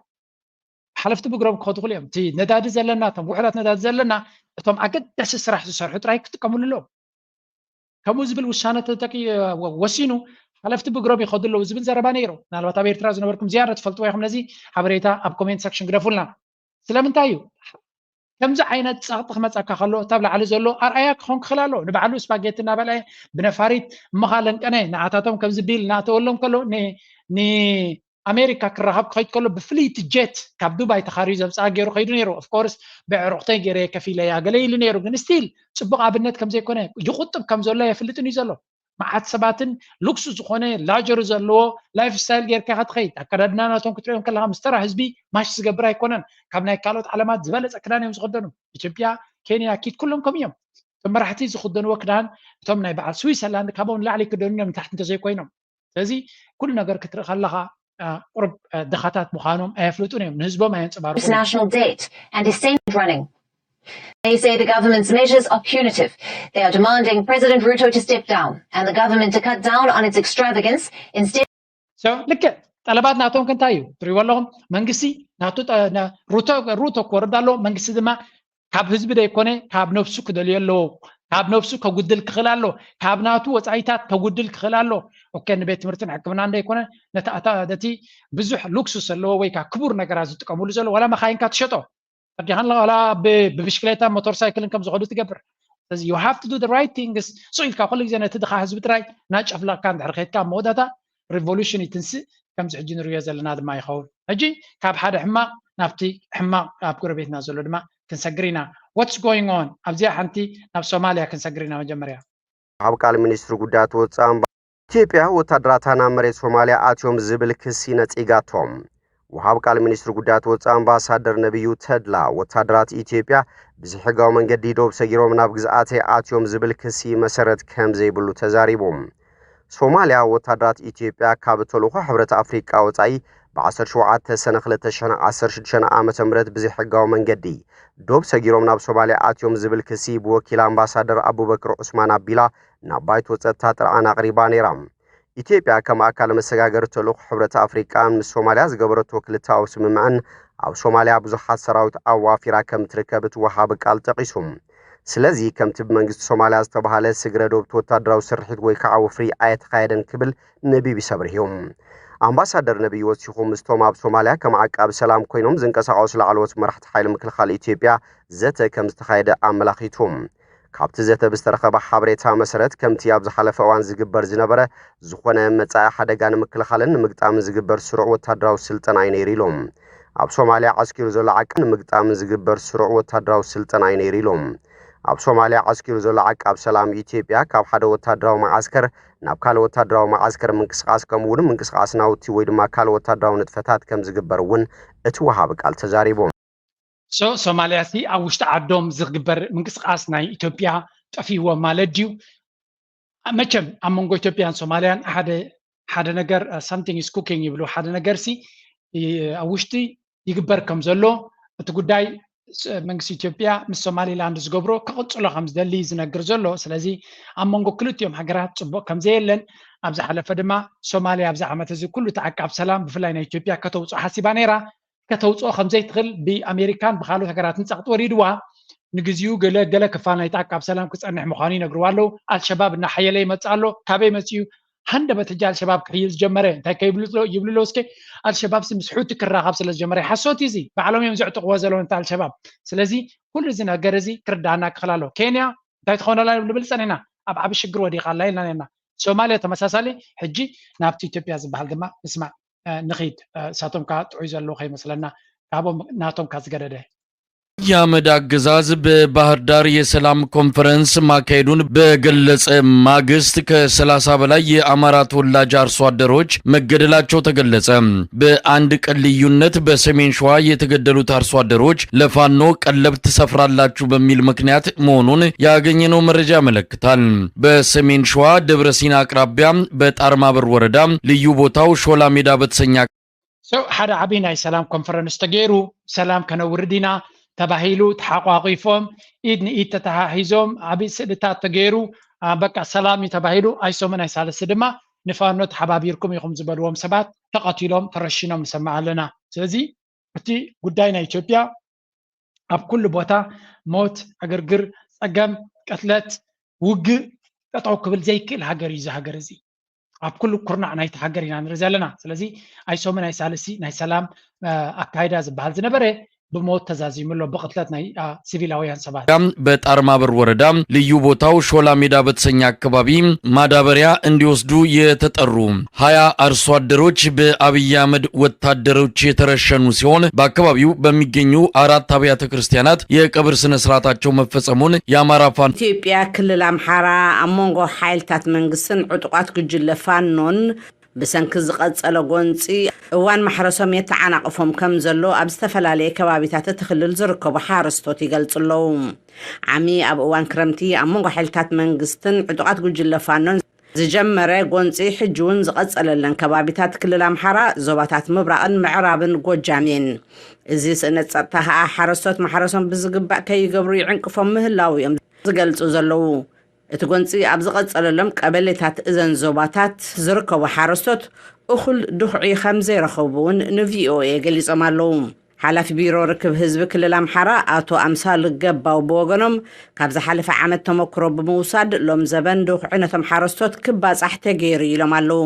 ሓለፍቲ ብእግሮም ክኸዱ ይኽእሉ እዮም። እቲ ነዳዲ ዘለና፣ እቶም ውሑዳት ነዳዲ ዘለና፣ እቶም ኣገዳሲ ስራሕ ዝሰርሑ ጥራይ ክጥቀምሉ ኣለዎም። ከምኡ ዝብል ውሳነ ተጠቂ-፣ ወ-፣ ወሲኑ ሓለፍቲ ብእግሮም ይኸዱ ኣለዉ ዝብል ዘረባ ነይሩ። ምናልባት ኣብ ኤርትራ ዝነበርኩም ዝያዳ ትፈልጥዎ ኢኹም። ነዚ ሓበሬታ ኣብ ኮሜንት ሰክሽን ግደፉልና። ስለምንታይ እዩ ከምዚ ዓይነት ጸቕጢ ክመጸካ ከሎ እታ ኣብ ላዕሊ ዘሎ ኣርኣያ ክኾን ክኽእል ኣለዎ። ንባዕሉ ስፓጌቲ እናበልዐ ብነፋሪት እምኻ ለንቀነ ንዓታቶም ከምዚ ቢል እናእተወሎም ከሎ ን-፣ ንኣሜሪካ ክራኸብ ክኸይድ ከሎ ብፍልይቲ ጀት ካብ ዱባይ ተኻርዩ ዘምጽኣ ገይሩ ከይዱ ነይሩ። ኦፍኮርስ ብዕሩቕተይ ገይረ ከፊለያ ገለ ኢሉ ነይሩ። ግን ስቲል ጽቡቕ ኣብነት ከም ዘይኮነ ይቑጥብ ከም ዘሎ የፍልጥን እዩ ዘሎ። መዓት ሰባትን ሉክስ ዝኾነ ላጀሪ ዘለዎ ላይፍ ስታይል ጌርካ ኢኻ ትኸይድ። ኣከዳድና ናቶም ክትሪኦም ከለኻ ምስ ተራ ህዝቢ ማች ዝገብር ኣይኮነን። ካብ ናይ ካልኦት ዓለማት ዝበለጸ ክዳን እዮም ዝኽደኑ። ኢትዮጵያ፣ ኬንያ፣ ኪድ ኩሎም ከምኡ እዮም። እቶም መራሕቲ ዝኽደንዎ ክዳን እቶም ናይ በዓል ስዊዘርላንድ ካብኦም ንላዕሊ ክደኑ እዮም ንታሕቲ እንተዘይኮይኖም። ስለዚ ኩሉ ነገር ክትርኢ ከለኻ ቁሩብ ድኻታት ምዃኖም ኣየፍልጡን እዮም፣ ንህዝቦም ኣየንጸባርቁን። National debt and is sent running. They say the government's measures are punitive. They are demanding President Ruto to step down and the government to cut down on its extravagance. Instead, ልክዕ ጠለባት ናቶም ከ እንታይ እዩ ትሪእዎ ኣለኹም? መንግስቲ ናቱ ሩቶ ክወርድ ኣለዎ። መንግስቲ ድማ ካብ ህዝቢ ደይኮነ ካብ ነብሱ ክደልዮ ኣለዎ። ካብ ነብሱ ከጉድል ክኽእል ኣሎ። ካብ ናቱ ወፃኢታት ከጉድል ክኽእል ኣሎ። ኦኬ፣ ንቤት ትምህርትን ሕክምና እንደይኮነ ነቲ ብዙሕ ሉክሱስ ዘለዎ ወይ ከዓ ክቡር ነገራት ዝጥቀምሉ ዘሎ ዋላ መኻይንካ ትሸጦ ፈዲኻን ዋላ ብብሽክሌታ ሞተር ሳይክልን ከም ዝኸዱ ትገብር። ስለዚ you have to do the right things። ሱቕ ኢልካ ኩሉ ግዜ ነቲ ድኻ ህዝቢ ጥራይ እናጨፍለቕካ እንድሕር ከይድካ ኣብ መወዳእታ ሪቮሉሽን ይትንስእ። ከምዚ ሕጂ ንሪኦ ዘለና ድማ ይኸውን። ሕጂ ካብ ሓደ ሕማቕ ናብቲ ሕማቕ ኣብ ጎረቤትና ዘሎ ድማ ክንሰግር ኢና። What's going on ኣብዚኣ ሓንቲ ናብ ሶማልያ ክንሰግር ኢና መጀመርያ። ወሃብ ቃል ሚኒስትሪ ጉዳያት ወፃኢ ኣምባ ኢትዮጵያ ወታደራታ ናብ መሬት ሶማልያ ኣትዮም ዝብል ክሲ ነፂጋቶም። ወሃብ ቃል ሚኒስትሪ ጉዳያት ወፃኢ ኣምባሳደር ነቢዩ ተድላ ወታደራት ኢትዮጵያ ብዘይሕጋዊ መንገዲ ዶብ ሰጊሮም ናብ ግዝኣተይ ኣትዮም ዝብል ክሲ መሰረት ከም ዘይብሉ ተዛሪቡ። ሶማልያ ወታደራት ኢትዮጵያ ካብ ተልእኾ ሕብረት ኣፍሪቃ ወፃኢ ብ ዓሰርተ ሸውዓተ ሰነ ክልተ ሽሕን ዓሰርተ ሽዱሽተን ዓመተ ምህረት ብዘይሕጋዊ መንገዲ ዶብ ሰጊሮም ናብ ሶማልያ ኣትዮም ዝብል ክሲ ብወኪል ኣምባሳደር ኣቡበክር ዑስማን ኣቢላ ናብ ባይቶ ጸጥታ ጥርዓን ኣቕሪባ ነይራ። ኢትዮጵያ ከም ኣካል መሰጋገሪ ተልእኾ ሕብረት ኣፍሪቃ ምስ ሶማልያ ዝገበረቶ ክልተኣዊ ስምምዕን ኣብ ሶማልያ ብዙሓት ሰራዊት ኣዋፊራ ከም ትርከብ እቲ ወሃቢ ቃል ጠቒሱ። ስለዚ ከምቲ ብመንግስቲ ሶማልያ ዝተባህለ ስግረ ዶብ ወታደራዊ ስርሒት ወይ ከዓ ወፍሪ ኣየተኻየደን ክብል ነቢቢስ ኣብሪሁ። ኣምባሳደር ነቢዩ ወሲኹ ምስቶም ኣብ ሶማልያ ከም ዓቃቢ ሰላም ኮይኖም ዝንቀሳቐሱ ላዕለዎት መራሕቲ ሓይሊ ምክልኻል ኢትዮጵያ ዘተ ከም ዝተኻየደ ኣመላኺቱ። ካብቲ ዘተ ብዝተረኸበ ሓበሬታ መሰረት ከምቲ ኣብ ዝሓለፈ እዋን ዝግበር ዝነበረ ዝኾነ መጻኢ ሓደጋ ንምክልኻልን ንምግጣምን ዝግበር ስሩዕ ወታደራዊ ስልጠና እዩ ነይሩ ኢሎም። ኣብ ሶማልያ ዓስኪሩ ዘሎ ዓቃብ ንምግጣምን ዝግበር ስሩዕ ወታደራዊ ስልጠና እዩ ነይሩ ኢሎም። ኣብ ሶማልያ ዓስኪሩ ዘሎ ዓቃብ ሰላም ኢትዮጵያ ካብ ሓደ ወታደራዊ መዓስከር ናብ ካልእ ወታደራዊ መዓስከር ምንቅስቃስ ከምኡ እውን ምንቅስቃስ ናውቲ ወይ ድማ ካልእ ወታደራዊ ንጥፈታት ከም ዝግበር እውን እቲ ወሃቢ ቃል ተዛሪቦም። ሶ ሶማልያ ሲ ኣብ ውሽጢ ዓዶም ዝግበር ምንቅስቃስ ናይ ኢትዮጵያ ጠፊእዎም ማለት ድዩ? መቸም ኣብ መንጎ ኢትዮጵያን ሶማልያን ሓደ ሓደ ነገር something is cooking ይብሉ። ሓደ ነገር ሲ ኣብ ውሽጢ ይግበር ከም ዘሎ እቲ ጉዳይ መንግስቲ ኢትዮጵያ ምስ ሶማሊላንድ ዝገብሮ ክቕፅሎ ከም ዝደሊ ዝነግር ዘሎ። ስለዚ ኣብ መንጎ ክልቲኦም ሃገራት ፅቡቕ ከም ዘየለን ኣብ ዝሓለፈ ድማ ሶማልያ ኣብዚ ዓመት እዚ ኩሉ ተዓቃብ ሰላም ብፍላይ ናይ ኢትዮጵያ ከተውፅኦ ሓሲባ ነይራ። ከተውፅኦ ከም ዘይትኽእል ብኣሜሪካን ብካልኦት ሃገራትን ፀቕጢ ወሪድዋ ንግዚኡ ገለ ገለ ክፋል ናይቲ ዓቃብ ሰላም ክፀንሕ ምዃኑ ይነግርዋ ኣለዉ። ኣልሸባብ እናሓየለ ይመፅእ ኣሎ። ካበይ መፅኡ? ሃንደበት ሕጂ ኣልሸባብ ክሕይል ዝጀመረ እንታይ ከይብሉ ይብሉ ኣለዉ እስከ ኣልሸባብ ሲ ምስ ሑቲ ክራኸብ ስለ ዝጀመረ ሓሶት እዩ እዚ። ባዕሎም እዮም ዘዕጥቕዎ ዘለዉ ነቲ ኣልሸባብ። ስለዚ ኩሉ እዚ ነገር እዚ ክርዳኣና ክኽእል ኣለዎ። ኬንያ እንታይ ትኾነላ ንብል ፀኒሕና ኣብ ዓቢ ሽግር ወዲቓ ኣላ ኢልና ነርና። ሶማልያ ተመሳሳሊ ሕጂ ናብቲ ኢትዮጵያ ዝበሃል ድማ ንስማዕ ንኺድ። እሳቶም ከዓ ጥዑይ ዘለዉ ከይመስለና ካብኦም ናቶም ከዓ ዝገደደ። የአህመድ አገዛዝ በባህር ዳር የሰላም ኮንፈረንስ ማካሄዱን በገለጸ ማግስት ከ ሰላሳ በላይ የአማራ ተወላጅ አርሶ አደሮች መገደላቸው ተገለጸ። በአንድ ቀን ልዩነት በሰሜን ሸዋ የተገደሉት አርሶ አደሮች ለፋኖ ቀለብ ትሰፍራላችሁ በሚል ምክንያት መሆኑን ያገኘነው መረጃ ያመለክታል። በሰሜን ሸዋ ደብረ ሲና አቅራቢያ በጣርማበር ወረዳ ልዩ ቦታው ሾላ ሜዳ በተሰኘ ሓደ ዓብዪ ናይ ሰላም ኮንፈረንስ ተገይሩ ሰላም ከነውርድ ኢና ተባሂሉ ተሓቋቒፎም፣ ኢድ ንኢድ ተተሓሒዞም፣ ዓብዪ ስእልታት ተገይሩ፣ አ፣ በቃ ሰላም እዩ ተባሂሉ። ኣይሶምን ኣይሳለሲ ድማ ንፋኖ ተሓባቢርኩም ኢኹም ዝበልዎም ሰባት ተቐቲሎም፣ ተረሺኖም ንሰምዕ ኣለና። ስለዚ እቲ ጉዳይ ናይ ኢትዮጵያ ኣብ ኩሉ ቦታ ሞት፣ ዕግርግር፣ ጸገም፣ ቅትለት፣ ውግእ ጠጠው ክብል ዘይክእል ሃገር እዩ እዚ ሃገር እዚ። ኣብ ኩሉ ኩርናዕ ናይቲ ሃገር ኢና ንርኢ ዘለና። ስለዚ ኣይሶምን ኣይሳልሲ ናይ ሰላም፣ እ፣ ኣካይዳ ዝበሃል ዝነበረ ብሞት ተዛዚሙ ኣሎ፣ ብቕትለት ናይ፣ አ፣ ሲቪላውያን ሰባት። በጣርማበር ወረዳ ልዩ ቦታው ሾላ ሜዳ በተሰኘ አካባቢ ማዳበሪያ እንዲወስዱ የተጠሩ ሀያ አርሶ አደሮች በአብይ አህመድ ወታደሮች የተረሸኑ ሲሆን በአካባቢው በሚገኙ አራት አብያተ ክርስቲያናት የቀብር ስነ ስርዓታቸው መፈጸሙን የአማራ ፋኖ ኢትዮጵያ ክልል ኣምሓራ ኣብ መንጎ ሓይልታት መንግስትን ዕጡቓት ጉጅለ ፋኖን ብሰንኪ ዝቐጸለ ጎንጺ እዋን ማሕረሶም የተዓናቕፎም ከም ዘሎ ኣብ ዝተፈላለየ ከባቢታት እቲ ክልል ዝርከቡ ሓረስቶት ይገልጹ ኣለዉ። ዓሚ ኣብ እዋን ክረምቲ ኣብ መንጎ ሓይልታት መንግስትን ዕጡቓት ጉጅለ ፋኖን ዝጀመረ ጎንጺ ሕጂ እውን ዝቐጸለለን ከባቢታት ክልል ኣምሓራ ዞባታት ምብራቕን ምዕራብን ጎጃም እየን። እዚ ስእነት ጸጥታ ከኣ ሓረስቶት ማሕረሶም ብዝግባእ ከይገብሩ ይዕንቅፎም ምህላው እዮም ዝገልጹ ዘለዉ። እቲ ጎንጺ ኣብ ዝቐጸለሎም ቀበሌታት እዘን ዞባታት ዝርከቡ ሓረስቶት እኹል ድኹዒ ከም ዘይረኸቡ እውን ንቪኦኤ ገሊጾም ኣለዉ። ሓላፊ ቢሮ ርክብ ህዝቢ ክልል ኣምሓራ ኣቶ ኣምሳሉ ገባው ብወገኖም፣ ካብ ዝሓለፈ ዓመት ተመክሮ ብምውሳድ ሎም ዘበን ድኹዒ ነቶም ሓረስቶት ክባጻሕ ተገይሩ ኢሎም ኣለዉ።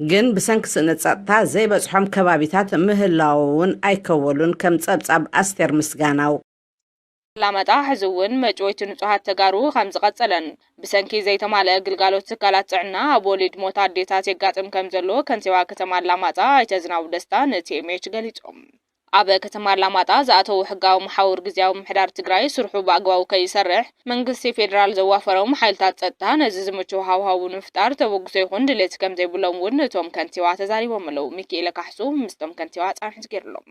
ግን ብሰንኪ ስእነት ጸጥታ ዘይበጽሖም ከባቢታት ምህላው እውን ኣይከወሉን፣ ከም ጸብጻብ ኣስቴር ምስጋናው። ኣላማጣ ሕዚ እውን መጭወይቲ ንጹሃት ተጋሩ ከም ዝቐጸለን ብሰንኪ ዘይተማልአ ግልጋሎት ትካላት ጥዕና ኣብ ወሊድ ሞት ኣዴታት የጋጥም ከም ዘሎ ከንቲባ ከተማ ኣላማጣ ኣይተ ዝናቡ ደስታ ንቲኤምኤች ገሊጾም። ኣብ ከተማ ኣላማጣ ዝኣተዉ ሕጋዊ መሓውር ግዝያዊ ምምሕዳር ትግራይ ስርሑ ብኣግባቡ ከይሰርሕ መንግስቲ ፌዴራል ዘዋፈሮም ሓይልታት ጸጥታ ነዚ ዝምችው ሃዋህው ንምፍጣር ተበግሶ ይኹን ድሌት ከም ዘይብሎም እውን እቶም ከንቲባ ተዛሪቦም ኣለዉ። ሚኪኤለ ካሕሱ ምስቶም ከንቲባ ጻንሒት ገይሩሎም።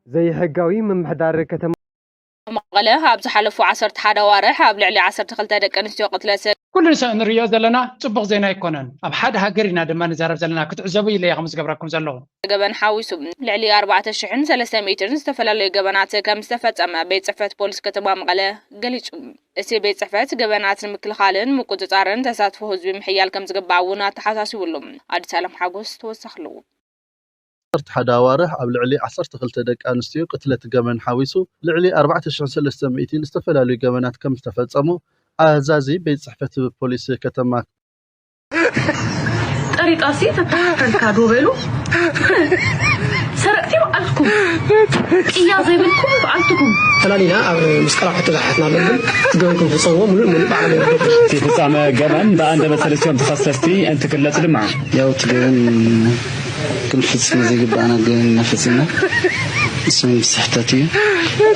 ዘይሕጋዊ ምምሕዳር ከተማ መቐለ ኣብ ዝሓለፉ ዓሰርተ ሓደ ኣዋርሕ ኣብ ልዕሊ ዓሰርተ ክልተ ደቂ ኣንስትዮ ቅትለት ኩሉ ንሰ-፣ ንሪኦ ዘለና ጽቡቕ ዜና ኣይኮነን። ኣብ ሓደ ሃገር ኢና ድማ ንዛረብ ዘለና። ክትዕዘቡ ኢለ እየ ከም ዝገብረኩም ዘለኹ። ገበን ሓዊሱ ልዕሊ ኣርባዕተ ሽሕን ሰለስተ ሚእትን ዝተፈላለዩ ገበናት ከም ዝተፈጸመ ቤት ጽሕፈት ፖሊስ ከተማ መቐለ ገሊጹ። እቲ ቤት ጽሕፈት ገበናት ንምክልኻልን ምቁጽጻርን ተሳትፎ ህዝቢ ምሕያል ከም ዝግባእ እውን ኣተሓሳሲቡ ኣሎ። ኣዲስ ኣለም ሓጎስ ተወሳኺ ኣለዎ። ዓሰርተ ሓደ ኣዋርሕ ኣብ ልዕሊ ዓሰርተ ክልተ ደቂ ኣንስትዮ ቅትለት ገበን ሓዊሱ ልዕሊ ኣርባዕተ ሽሕን ሰለስተ ሚእትን ዝተፈላለዩ ገበናት ከም ዝተፈጸሙ ኣዛዚ ቤት ጽሕፈት ፖሊስ ከተማ ጠሪጣሲ ተተሓተልካ ዶ በሉ? ሰረቕቲ በዓልኩም ቅያ ዘይብልኩም በዓልትኩም። ፈላሊና ኣብ መስቀል ኣብ ሕቶ ዝሓትና ኣሎ ግን እቲ ገበን ክንፍጸምዎ ምሉእ ምሉእ ባዕሎም እዮም። እቲ ፍጻመ ገበን ብኣንደበት ሰለስቲኦም ተኸሰስቲ እንትግለጽ ድማ። ያው እቲ ገበን ክንፍጽም ዘይግባእና ገበን ኢና ፈጺምና። እሱም ስሕተት እዩ።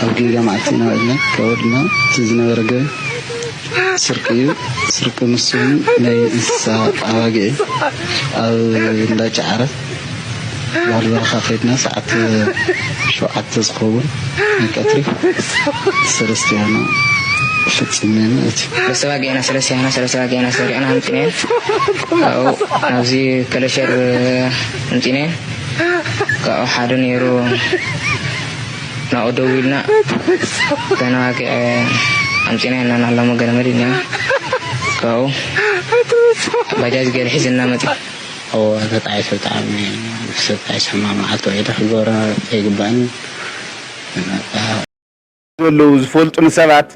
ኣብ ጌጋ መዓልቲ ኢና ውዒልና። ካብ ወድና እቲ ዝነበረ ገበን ስርቂ እዩ። ስርቂ ንሱ እውን ናይ እንስሳ ኣባጊዕ እዩ። ኣብ እንዳ ጨዓረ ባህሊ በረኻ ከይድና ሰዓት ሸውዓተ ዝኸውን ናይ ቀትሪ ሰለስቲያና ፈጺምና ማለት እዩ። ሰለስተ ኣባጊዕና፣ ሰለስቲያና፣ ሰለስተ ኣባጊዕና ሰሪቕና ኣምጺእናየን። ካብኡ ናብዚ ከለሸር ኣምጺእናየን። ካብኡ ሓደ ነይሩ ናብኡ ደው ኢልና እተን ኣባጊዕ ኣምጺእናየን እናናላሞ ገለ መሊእናዮ። ካብኡ ባጃጅ ገለ ሒዝና መጺኡ። እወ፣ ተጣዒሰ ብጣዕሚ፣ ሰብ ጣዒሱ ሕማቕ መዓልቲ ውዒለ ክገብሮ ኣይግባእን። ዘለዉ ዝፈልጡኒ ሰባት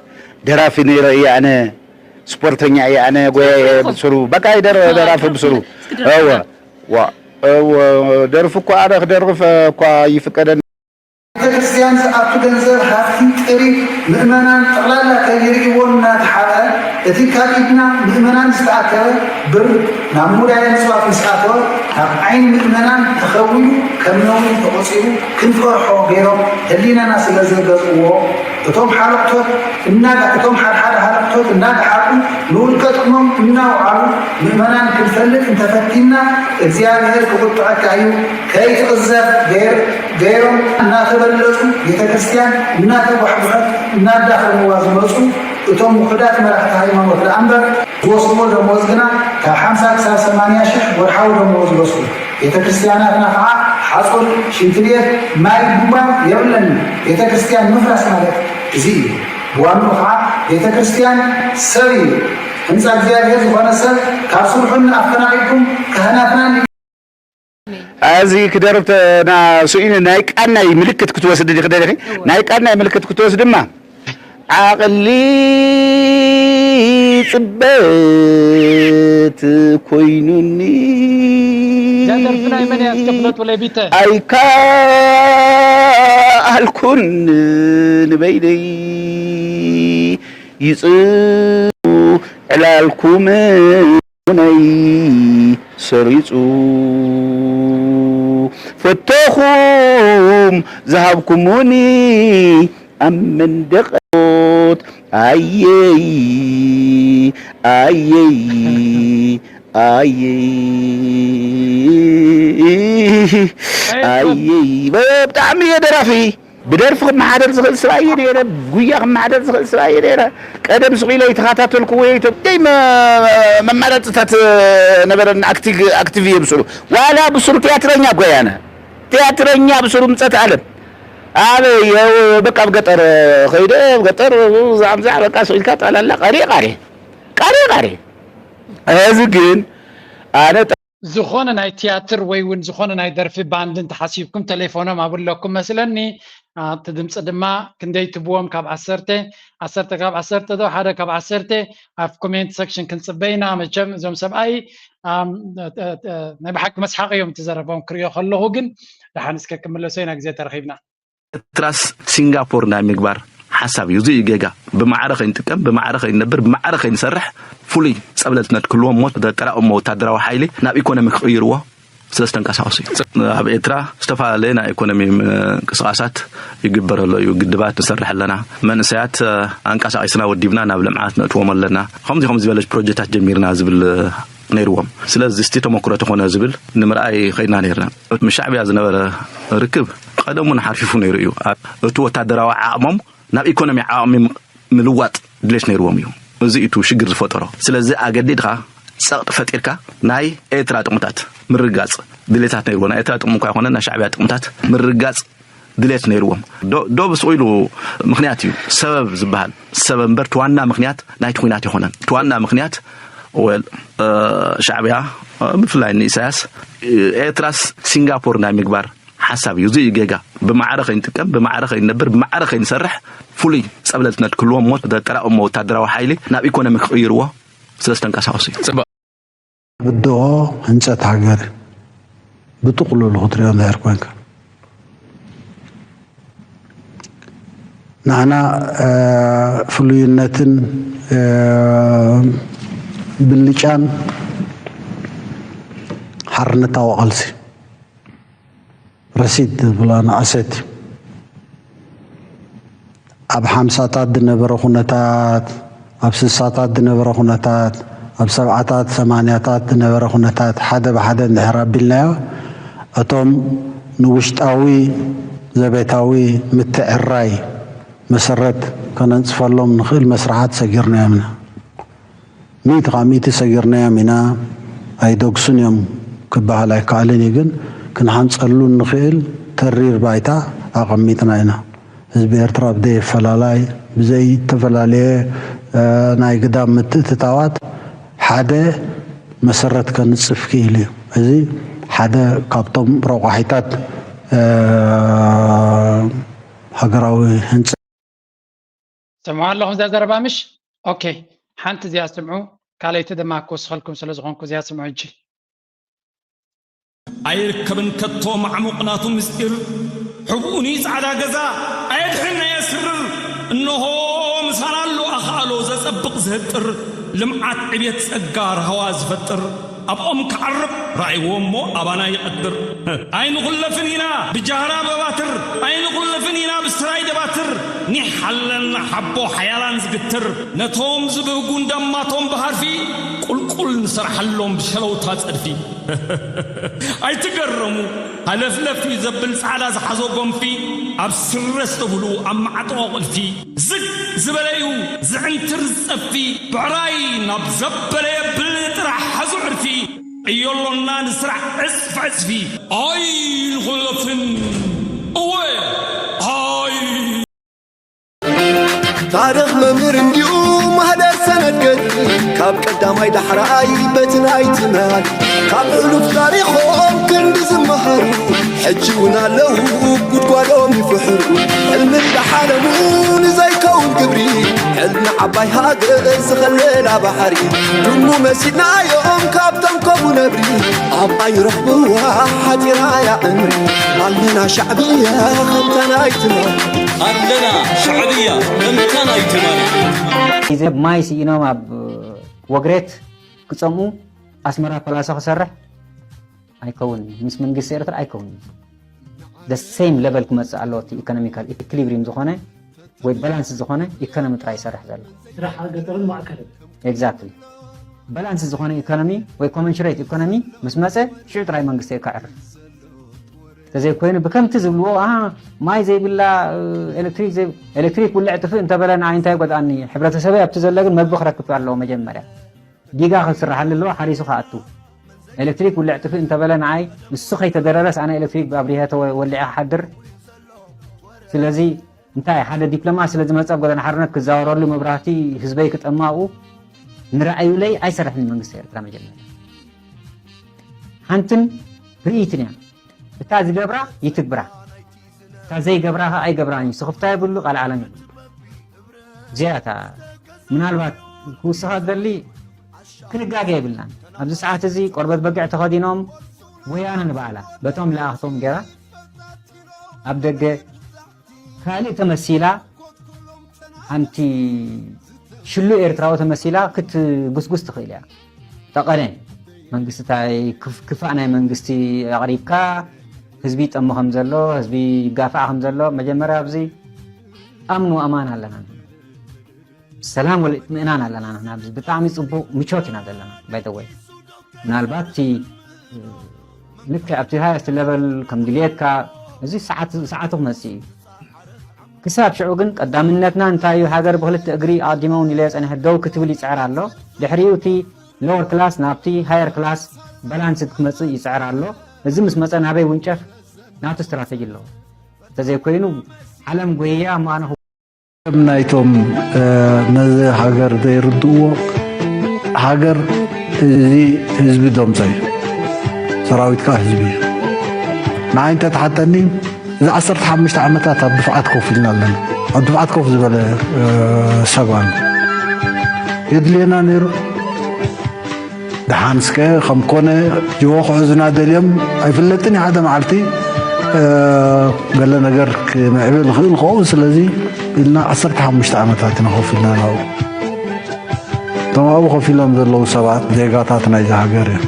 ደራፊ ነይረ እየ ኣነ፣ ስፖርተኛ እየ ኣነ፣ ጎያ እየ ብስሩ፣ በቃ ይደር-፣ ደራፊ ብስሩ። እወ፣ ዋ፣ እወ፣ ደርፊ እኮ ኣነ ክደርፍ እኳ ይፍቀደኒ። ቤተክርስትያን ዝኣቱ ገንዘብ፣ ሃብቲ፣ ጥሪት፣ ምእመናን ጠቕላላ ከይርእይዎ እናተሓብአ፣ እቲ ካብ ኢድና ምእመናን ዝተኣከበ ብር ናብ ሙዳየ ምጽዋት ምስ ኣተወ፣ ናብ ዓይኒ ምእመናን ተኸዊሉ ከም ነውሪ ተቖጺሩ ክንፈርሖ ገይሮም ህሊናና ስለ ዘይገዝእዎ፣ እቶም ሓለቕቶት እናዳ-፣ እቶም ሓድሓደ ሓለቕቶት እናደሓቁ ንውልቀ ጥቕሞም እናውዓሉ ምእመናን ክንፈልጥ እንተፈቲንና እግዚኣብሔር ክቁጥዐካ እዩ፣ ከይትቕዘፍ ገይር-፣ ገይሮም እናተበለጹ ቤተ ክርስቲያን እናተጓሕጉሐት እናዳኸምዋ ዝመጹ እቶም ውሑዳት መራሕቲ ሃይማኖት ደኣ እምበር ዝወስድዎ ደመወዝ ግና ካብ ሓምሳ ክሳብ ሰማንያ ሽሕ ወርሓዊ ደመወዝ ይወስዱ። ቤተ ክርስቲያናትና ከዓ ሓፁር፣ ሽንቲ ቤት፣ ማይ ቡንባ የብለንን። ቤተ ክርስቲያን ምፍራስ ማለት እዚ እዩ። ብዋንኡ ከዓ ቤተ ክርስቲያን ሰብ እዩ። ህንፃ እግዚኣብሔር ዝኾነ ሰብ ካብ ስርሑን ኣፈናቒልኩም ካህናትናን እዚ ክደርብ ተ- ና- ስኢነ ናይ ቃናይ ምልክት ክትወስድ ዲኺ ደሊኺ? ናይ ቃናይ ምልክት ክትወስድ ድማ ዓቕሊ ጽበት ኮይኑኒ እዛ ደርፊ ናይ መን እያ እስከ ፍለጡለይ ቢተ? ኣይከኣልኩን ንበይነይ ይጽ ዕላልኩም ነይ ሰሪጹ ፈተኹም ዝሃብኩሙኒ ኣብ መንደቕ ሞት ኣየይ ኣየይ ኣየይ ኣየይ ብጣዕሚ እየ ደራፊ ብደርፊ ክመሓደር ዝኽእል ስብኣይ እየ ነይረ፣ ጉያ ክመሓደር ዝኽእል ስብኣይ እየ ነይረ። ቀደም ስቕ ኢለ ይተኸታተልኩዎ እየ። ኢትዮጵያ መ- መማረፅታት ነበረኒ ኣክቲግ- ኣክቲቭ እየ ብስሩ። ዋላ ብስሩ ቲያትረኛ እኮ እየ ኣነ። ቲያትረኛ ብስሩ ምፀት ኣለም ኣበይ በቃ ኣብ ገጠር ከይደ ኣብ ገጠር ዛዕምዛዕ በቃ ስቕ ኢልካ ጠላላ ቀሪ ቀሪ ቀሪ ቀሪ እዚ ግን ኣነ ዝኾነ ናይ ትያትር ወይ እውን ዝኾነ ናይ ደርፊ ባንድ እንተሓሲብኩም ተሌፎኖም ኣብለኩም መስለኒ። ኣብቲ ድምፂ ድማ ክንደይ ትብዎም ካብ ዓሰርተ ዓሰርተ ካብ ዓሰርተ ዶ ሓደ ካብ ዓሰርተ ኣብ ኮሜንት ሰክሽን ክንፅበ ኢና። መቸም እዞም ሰብኣይ ኣም፣ እ፣ እ፣ እ፣ ናይ ብሓቂ መስሓቂ እዮም እቲ ዘረቦም ክሪኦ ከለኹ ግን ደሓን እስከ ክምለሶ ኢና ግዜ ተረኺብና። ኤርትራስ ሲንጋፖር ናይ ምግባር ሓሳብ እዩ። እዚ እዩ ጌጋ። ብማዕረ ከይንጥቀም፣ ብማዕረ ከይንነብር፣ ብማዕረ ከይንሰርሕ ፍሉይ ጸብለልትነት ክህልዎም እሞ ተጠራቕሞ ወታደራዊ ሓይሊ ናብ ኢኮኖሚ ክቕይርዎ ስለ ዝተንቀሳቐሱ እዩ። ኣብ ኤርትራ ዝተፈላለየ ናይ ኢኮኖሚ ምንቅስቓሳት ይግበር ኣሎ እዩ። ግድባት ንሰርሕ ኣለና። መንእሰያት ኣንቀሳቒስና ወዲብና ናብ ልምዓት ነእትዎም ኣለና። ከምዚ ከምዚ ዝበለች ፕሮጀክታት ጀሚርና ዝብል ነይርዎም። ስለዚ እስቲ ተመክሮ ተኾነ ዝብል ንምርኣይ ከይድና ነይርና። ምስ ሻዕብያ ዝነበረ ርክብ ቀደም እውን ሓርፊፉ ነይሩ እዩ። ኣብ እቲ ወታደራዊ ዓቕሞም ናብ ኢኮኖሚ ዓቕሚ ምልዋጥ ድሌት ነይርዎም እዩ። እዚ እዩ እቲ ሽግር ዝፈጠሮ። ስለዚ ኣገዲድካ ጸቕጢ ፈጢርካ ናይ ኤርትራ ጥቕምታት ምርጋጽ ድሌታት ነይርዎ። ናይ ኤርትራ ጥቕሚ እኳ ይኾነ ናይ ሻዕብያ ጥቕምታት ምርጋጽ ድሌት ነይርዎም። ዶ- ዶብ ስቕ ኢሉ ምኽንያት እዩ ሰበብ ዝበሃል ሰበብ እምበር እቲ ዋና ምኽንያት ናይቲ ኲናት ኣይኮነን። እቲ ዋና ምኽንያት ወል እ፣ ሻዕብያ እ፣ ብፍላይ ንኢሳያስ እ፣ ኤርትራስ ሲንጋፖር ናይ ምግባር ሓሳብ እዩ። እዚ እዩ ጌጋ። ብማዕረ ከይንጥቀም፣ ብማዕረ ከይንነብር፣ ብማዕረ ከይንሰርሕ ፍሉይ ጸብለልትነት ክህልዎም እሞ ተጠራቕሞ ወታደራዊ ሓይሊ ናብ ኢኮኖሚ ክቕይርዎ ስለ ዝተንቀሳቐሱ እዩ። ብድሆ ህንጸት ሃገር ብጥቕሉሉ ክትሪኦ እንድሕር ኮንካ ንዓና ፍሉይነትን ብልጫን ሓርነታዊ ቃልሲ ረሲት ዝብላ ንኣሰት እዩ። ኣብ ሓምሳታት ዝነበረ ኩነታት፣ ኣብ ስሳታት ዝነበረ ኩነታት፣ ኣብ ሰብዓታት ሰማንያታት ዝነበረ ኩነታት ሓደ ብሓደ እንድሕር ኣቢልናዮ እቶም ንውሽጣዊ ዘቤታዊ ምትዕርራይ መሰረት ከነንፅፈሎም ንኽእል መስርሓት ሰጊርናዮም ኢና። ሚእቲ ካብ ሚእቲ ሰጊርናዮም ኢና፣ ኣይደግሱን እዮም ክበሃል ኣይከኣልን እዩ፣ ግን ክንሃንፀሉ እንኽእል ተሪር ባይታ ኣቐሚጥና ኢና። ህዝቢ ኤርትራ ብዘይ ኣፈላላይ፣ ብዘይ ዝተፈላለየ ናይ ግዳም ምትእትታዋት ሓደ መሰረት ከንፅፍ ክኢሉ እዩ። እዚ ሓደ ካብቶም ረቋሒታት ሃገራዊ ህንፀት። ሰምዑ ኣለኹም እዛ ዘረባ ምሽ? ኦኬ፣ ሓንቲ እዚኣ ስምዑ፣ ካልኣይቲ ድማ ክውስኸልኩም ስለ ዝኾንኩ እዚኣ ስምዑ ሕጂ። ኣይርከብን ከቶ ማዕሙቕ ናቱ ምስጢር፣ ሕብኡኒ ጻዕዳ ገዛ ኣየድሕን ኣየስርር፣ እንሆ ምሳና ኣሎ ኣኽኣሎ ዘጸብቕ ዝህጥር፣ ልምዓት ዕብየት ጸጋ ራህዋ ዝፈጥር፣ ኣብኦም ክዓርብ ራእይዎ እሞ ኣባና ይቐድር። ኣይንኹለፍን ኢና ብጃህራ በባትር፣ ኣይንኹለፍን ኢና ብስራይ ደባትር፣ ኒሕ ኣለና ሓቦ ሓያላን ዝግትር፣ ነቶም ዝብህጉ እንዳማቶም ብሃርፊ፣ ቁልቁል ንሰርሓሎም ብሸለውታ ጸድፊ። ኣይትገረሙ ሃለፍለፍ እዩ ዘብል ጻዕዳ ዝሓዞ ጎንፊ፣ ኣብ ስረ ዝተብህሉ ኣብ ማዕጠቖ ቁልፊ ዝግ ዝበለዩ ዝዕንትር ዝጸፊ፣ ብዕራይ ናብ ዘበለ የብል ጥራሕ ሓዙ ዕርፊ። ዕዮ ኣሎና ንስራሕ ዕጽፍ ዕጽፊ። ኣይንኹለፍን። እወ፣ ኣይ። ታሪኽ መምህር እንዲዩ ማህደር ሰነድ ገድሊ፣ ካብ ቀዳማይ ዳሕራይ በቲ ናይ ትማሊ፣ ካብ ሕሉፍ ታሪኾም ክንዲ ዝመሃሩ፣ ሕጂ እውን ኣለዉ ጉድጓዶም ይፍሕሩ። ሕልሚ እንዳሓለሙ ንዘይከውን ግብሪ፣ ሕልሚ ዓባይ ሃገር ዝኸለላ ባሕሪ፣ ድሙ መሲልናዮም ካብቶም ከምኡ ነብሪ፣ ኣብ ኣይረኽብዋ ሓጢራ እያ ዕምሪ። ኣለና ሻዕብያ ከምታ ናይ ትማሊ። ኣለና ሻዕብያ ከምታ ናይ ትማሊ። ማይ ስኢኖም ኣብ ወግሬት ክጸምኡ ኣስመራ ፓላሶ ክሰርሕ ኣይከውንን እዩ። ምስ መንግስቲ ኤርትራ ኣይከውንን እዩ። The same level ክመጽእ ኣለዎ። እቲ ኢኮኖሚካል ኢኩሊብሪየም ዝኾነ ወይ ባላንስ ዝኾነ ኢኮኖሚ ጥራይ ይሰርሕ ዘሎ። ስራሕ ኣብ ገጠርን ማእከልን። ኤግዛክትሊ። ባላንስ ዝኾነ ኢኮኖሚ ወይ ኮመንሽሬት ኢኮኖሚ ምስ መጸ ሽዑ ጥራይ መንግስቲ እዩ ከዕርፍ። እንተዘይኮይኑ ብከምቲ ዝብልዎ ኣሃ ማይ ዘይብላ ኤሌክትሪክ ዘይ ኤሌክትሪክ ውልዕ ጥፍእ እንተበለ ንዓይ እንታይ ይጎድኣኒ? ሕብረተሰበይ ኣብቲ ዘሎ ግን መግቢ ክረክብ ኣለዎ መጀመርያ። ዲጋ ክስርሓሉ ኣለዎ ሓሪሱ ክኣቱ። ኤሌክትሪክ ውልዕ ጥፍእ እንተበለ ንዓይ ንሱ ከይተደረረስ ኣነ ኤሌክትሪክ ኣብሪሀ ተወ- ወሊዐ ክሓድር። ስለዚ እንታይ ሓደ ዲፕሎማት ስለ ዝመፀ ኣብ ጎደና ሓርነት ክዛወረሉ መብራህቲ ህዝበይ ክጠማኡ ንረኣዩለይ ኣይሰርሕን መንግስቲ ኤርትራ መጀመርያ። ሓንትን ርኢትን እያ። እታ ዝገብራ ይትግብራ፣ እታ ዘይገብራ ኸዓ ኣይገብራን እዩ። ስኽፍታ የብሉ፣ ቃል ዓለም የብሉ። እዚኣ እታ ምናልባት ክውስኻ ዝደሊ ክንጋገ የብልናን። ኣብዚ ሰዓት እዚ ቆርበት በጊዕ ተኸዲኖም ወያነ ንባዕላ በቶም ለኣኽቶም ገይራ ኣብ ደገ ካልእ ተመሲላ ሓንቲ ሽሉ ኤርትራዊ ተመሲላ ክትጉስጉስ ትኽእል እያ። ጠቐነ መንግስቲ እንታይ ክፍ- ክፋእ ናይ መንግስቲ ኣቕሪብካ ህዝቢ ይጠሚ ከም ዘሎ ህዝቢ ይጋፋዕ ከም ዘሎ መጀመርያ ኣብዚ ኣምኑ ኣማን ኣለና ሰላም ወልእትምእናን ኣለና ንሕና ኣብዚ ብጣዕሚ ፅቡቅ ምቾት ኢና ዘለና ባይተወይ ምናልባት እቲ ልክዕ ኣብቲ ሃየስት ለቨል ከም ድልየትካ እዚ ሰዓት ሰዓቱ ክመፅእ እዩ ክሳብ ሽዑ ግን ቀዳምነትና እንታይ እዩ ሃገር ብክልተ እግሪ ኣቐዲመ እውን ኢለዮ ፀኒሐ ደው ክትብል ይፅዕር ኣሎ ድሕሪኡ እቲ ሎወር ክላስ ናብቲ ሃየር ክላስ ባላንስድ ክመፅእ ይፅዕር ኣሎ እዚ ምስ መፀ ናበይ ውንጨፍ ናቱ ስትራተጂ ኣለዎ እንተዘይኮይኑ ዓለም ጎያ እሞ ኣነ ከም ናይቶም ነዚ ሃገር ዘይርድእዎ ሃገር እዚ ህዝቢ ደምሶ እዩ ሰራዊት ከዓ ህዝቢ እዩ ንዓይ እንተትሓተኒ እዚ ዓሰርተ ሓሙሽተ ዓመታት ኣብ ድፍዓት ኮፍ ኢልና ኣለና ኣብ ድፍዓት ኮፍ ዝበለ ሰብ ኣሎ የድልየና ነይሩ ደሓን እስከ ከም ኮነ ጅቦ ክሕዙና ደልዮም ኣይፍለጥን እዩ ሓደ መዓልቲ ገለ ነገር ክምዕብል ይኽእል ክኸውን ስለዚ ኢልና ዓሰርተ ሓሙሽተ ዓመታት ኢና ኮፍ ኢልና ናብኡ እቶም ኣብኡ ኮፍ ኢሎም ዘለዉ ሰባት ዜጋታት ናይዚ ሃገር እዮም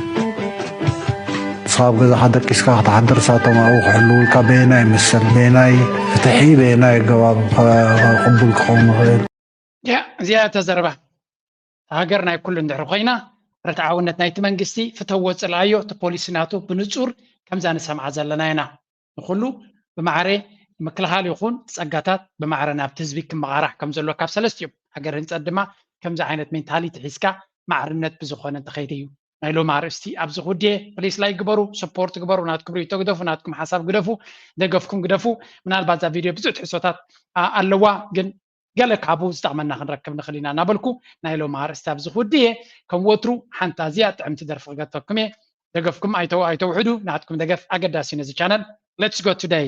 ንስኻ ኣብ ገዛኻ ደቂስካ ክትሓድር እሳቶም ኣብኡ ክሕልውልካ በየናይ መሰል በየናይ ፍትሒ በየናይ ኣገባብ ቅቡል ክኸውን ይኽእል እዚኣ እተዘረባ ሃገር ናይ ኩሉ እንድሕር ኮይና ርትዓውነት ናይቲ መንግስቲ ፍተዎ ፅልኣዮ እቲ ፖሊሲ ናቱ ብንፁር ከምዛ ንሰምዓ ዘለና ኢና ንኩሉ ብማዕረ ምክልኻል ይኹን ፀጋታት ብማዕረ ናብቲ ህዝቢ ክመቓራሕ ከም ዘለዎ ካብ ሰለስቲኦም ሃገር ህንፀት ድማ ከምዚ ዓይነት ሜንታሊቲ ሒዝካ ማዕርነት ብዝኾነ እንተኸይደ እዩ ናይ ሎም ኣርእስቲ ኣብዚ ክውድየ ፕሊስ ላይክ ግበሩ ሰፖርት ግበሩ ናትኩም ርእቶ ግደፉ ናትኩም ሓሳብ ግደፉ ደገፍኩም ግደፉ ምናልባት እዛ ቪድዮ ብዙሕ ትሕሶታት ኣለዋ ግን ገለ ካብኡ ዝጠቕመና ክንረክብ ንኽእል ኢና እናበልኩ ናይ ሎም ኣርእስቲ ኣብዚ ክውድየ ከም ወትሩ ሓንቲ ኣዝያ ጥዕምቲ ደርፊ ክገተኩም እየ ደገፍኩም ኣይተውሕዱ ናትኩም ደገፍ ኣገዳሲ ነዚ ቻነል let's go today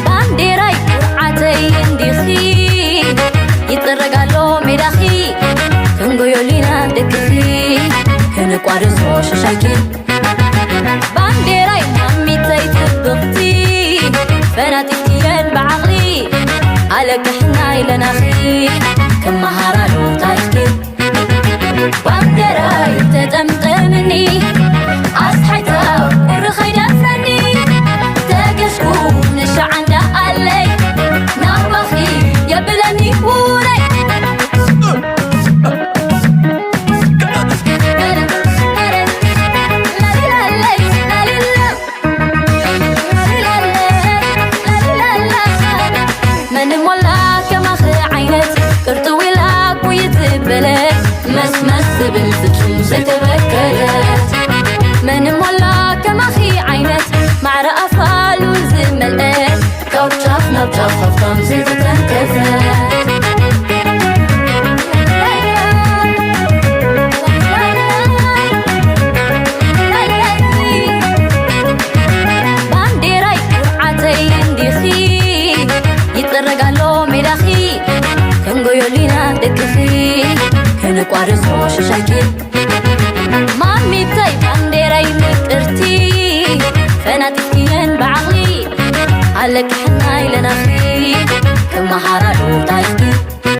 ባንዴራይ ኩርዓተይ እንዲኺ ይጥረግ ኣሎ ሜዳኺ ክንጎዮሊና ደቅኺ ክንቋደሶ ሽሻይኪ ባንዴራይ ማሚተይ ጽብቕቲ ፈናጢትየን ብዓቕሊ ኣለቅሕና ኢለናኺ ክመሃራሉ ታሪኽኪ ባንዴራይ ተጠምጠምኒ ኣስሓይታ ቁሪ ኸይደፍረኒ ተገሽኩ ንሻዓንዳ ኣለይ ናባኺ የብለኒ ውረይ መን ሞላ ከማኺ ዓይነት ብፍጹም ዘይተበከለት። መን ሞላ ከማኺ ዓይነት ማዕረ ኣፋሉ ዝመልአት፣ ካብ ጫፍ ናብ ጫፍ ሃብታም ዘይተተንከፈት። ባንዴራይ ኩርዓተይ እንዲኺ፣ ይጥረግ ኣሎ ሜዳኺ፣ ክንጎዮ ሊና ደቅኺ፣ ከነቋርጾ ሽሻይኪ። ማሚተይ ባንዴራይ ምቅርቲ፣ ፈናቲትክየን ብዓቕሊ፣ ኣለኪ ሕና ኢለናኺ፣ ከመሃራሉ ታሪኽኪ።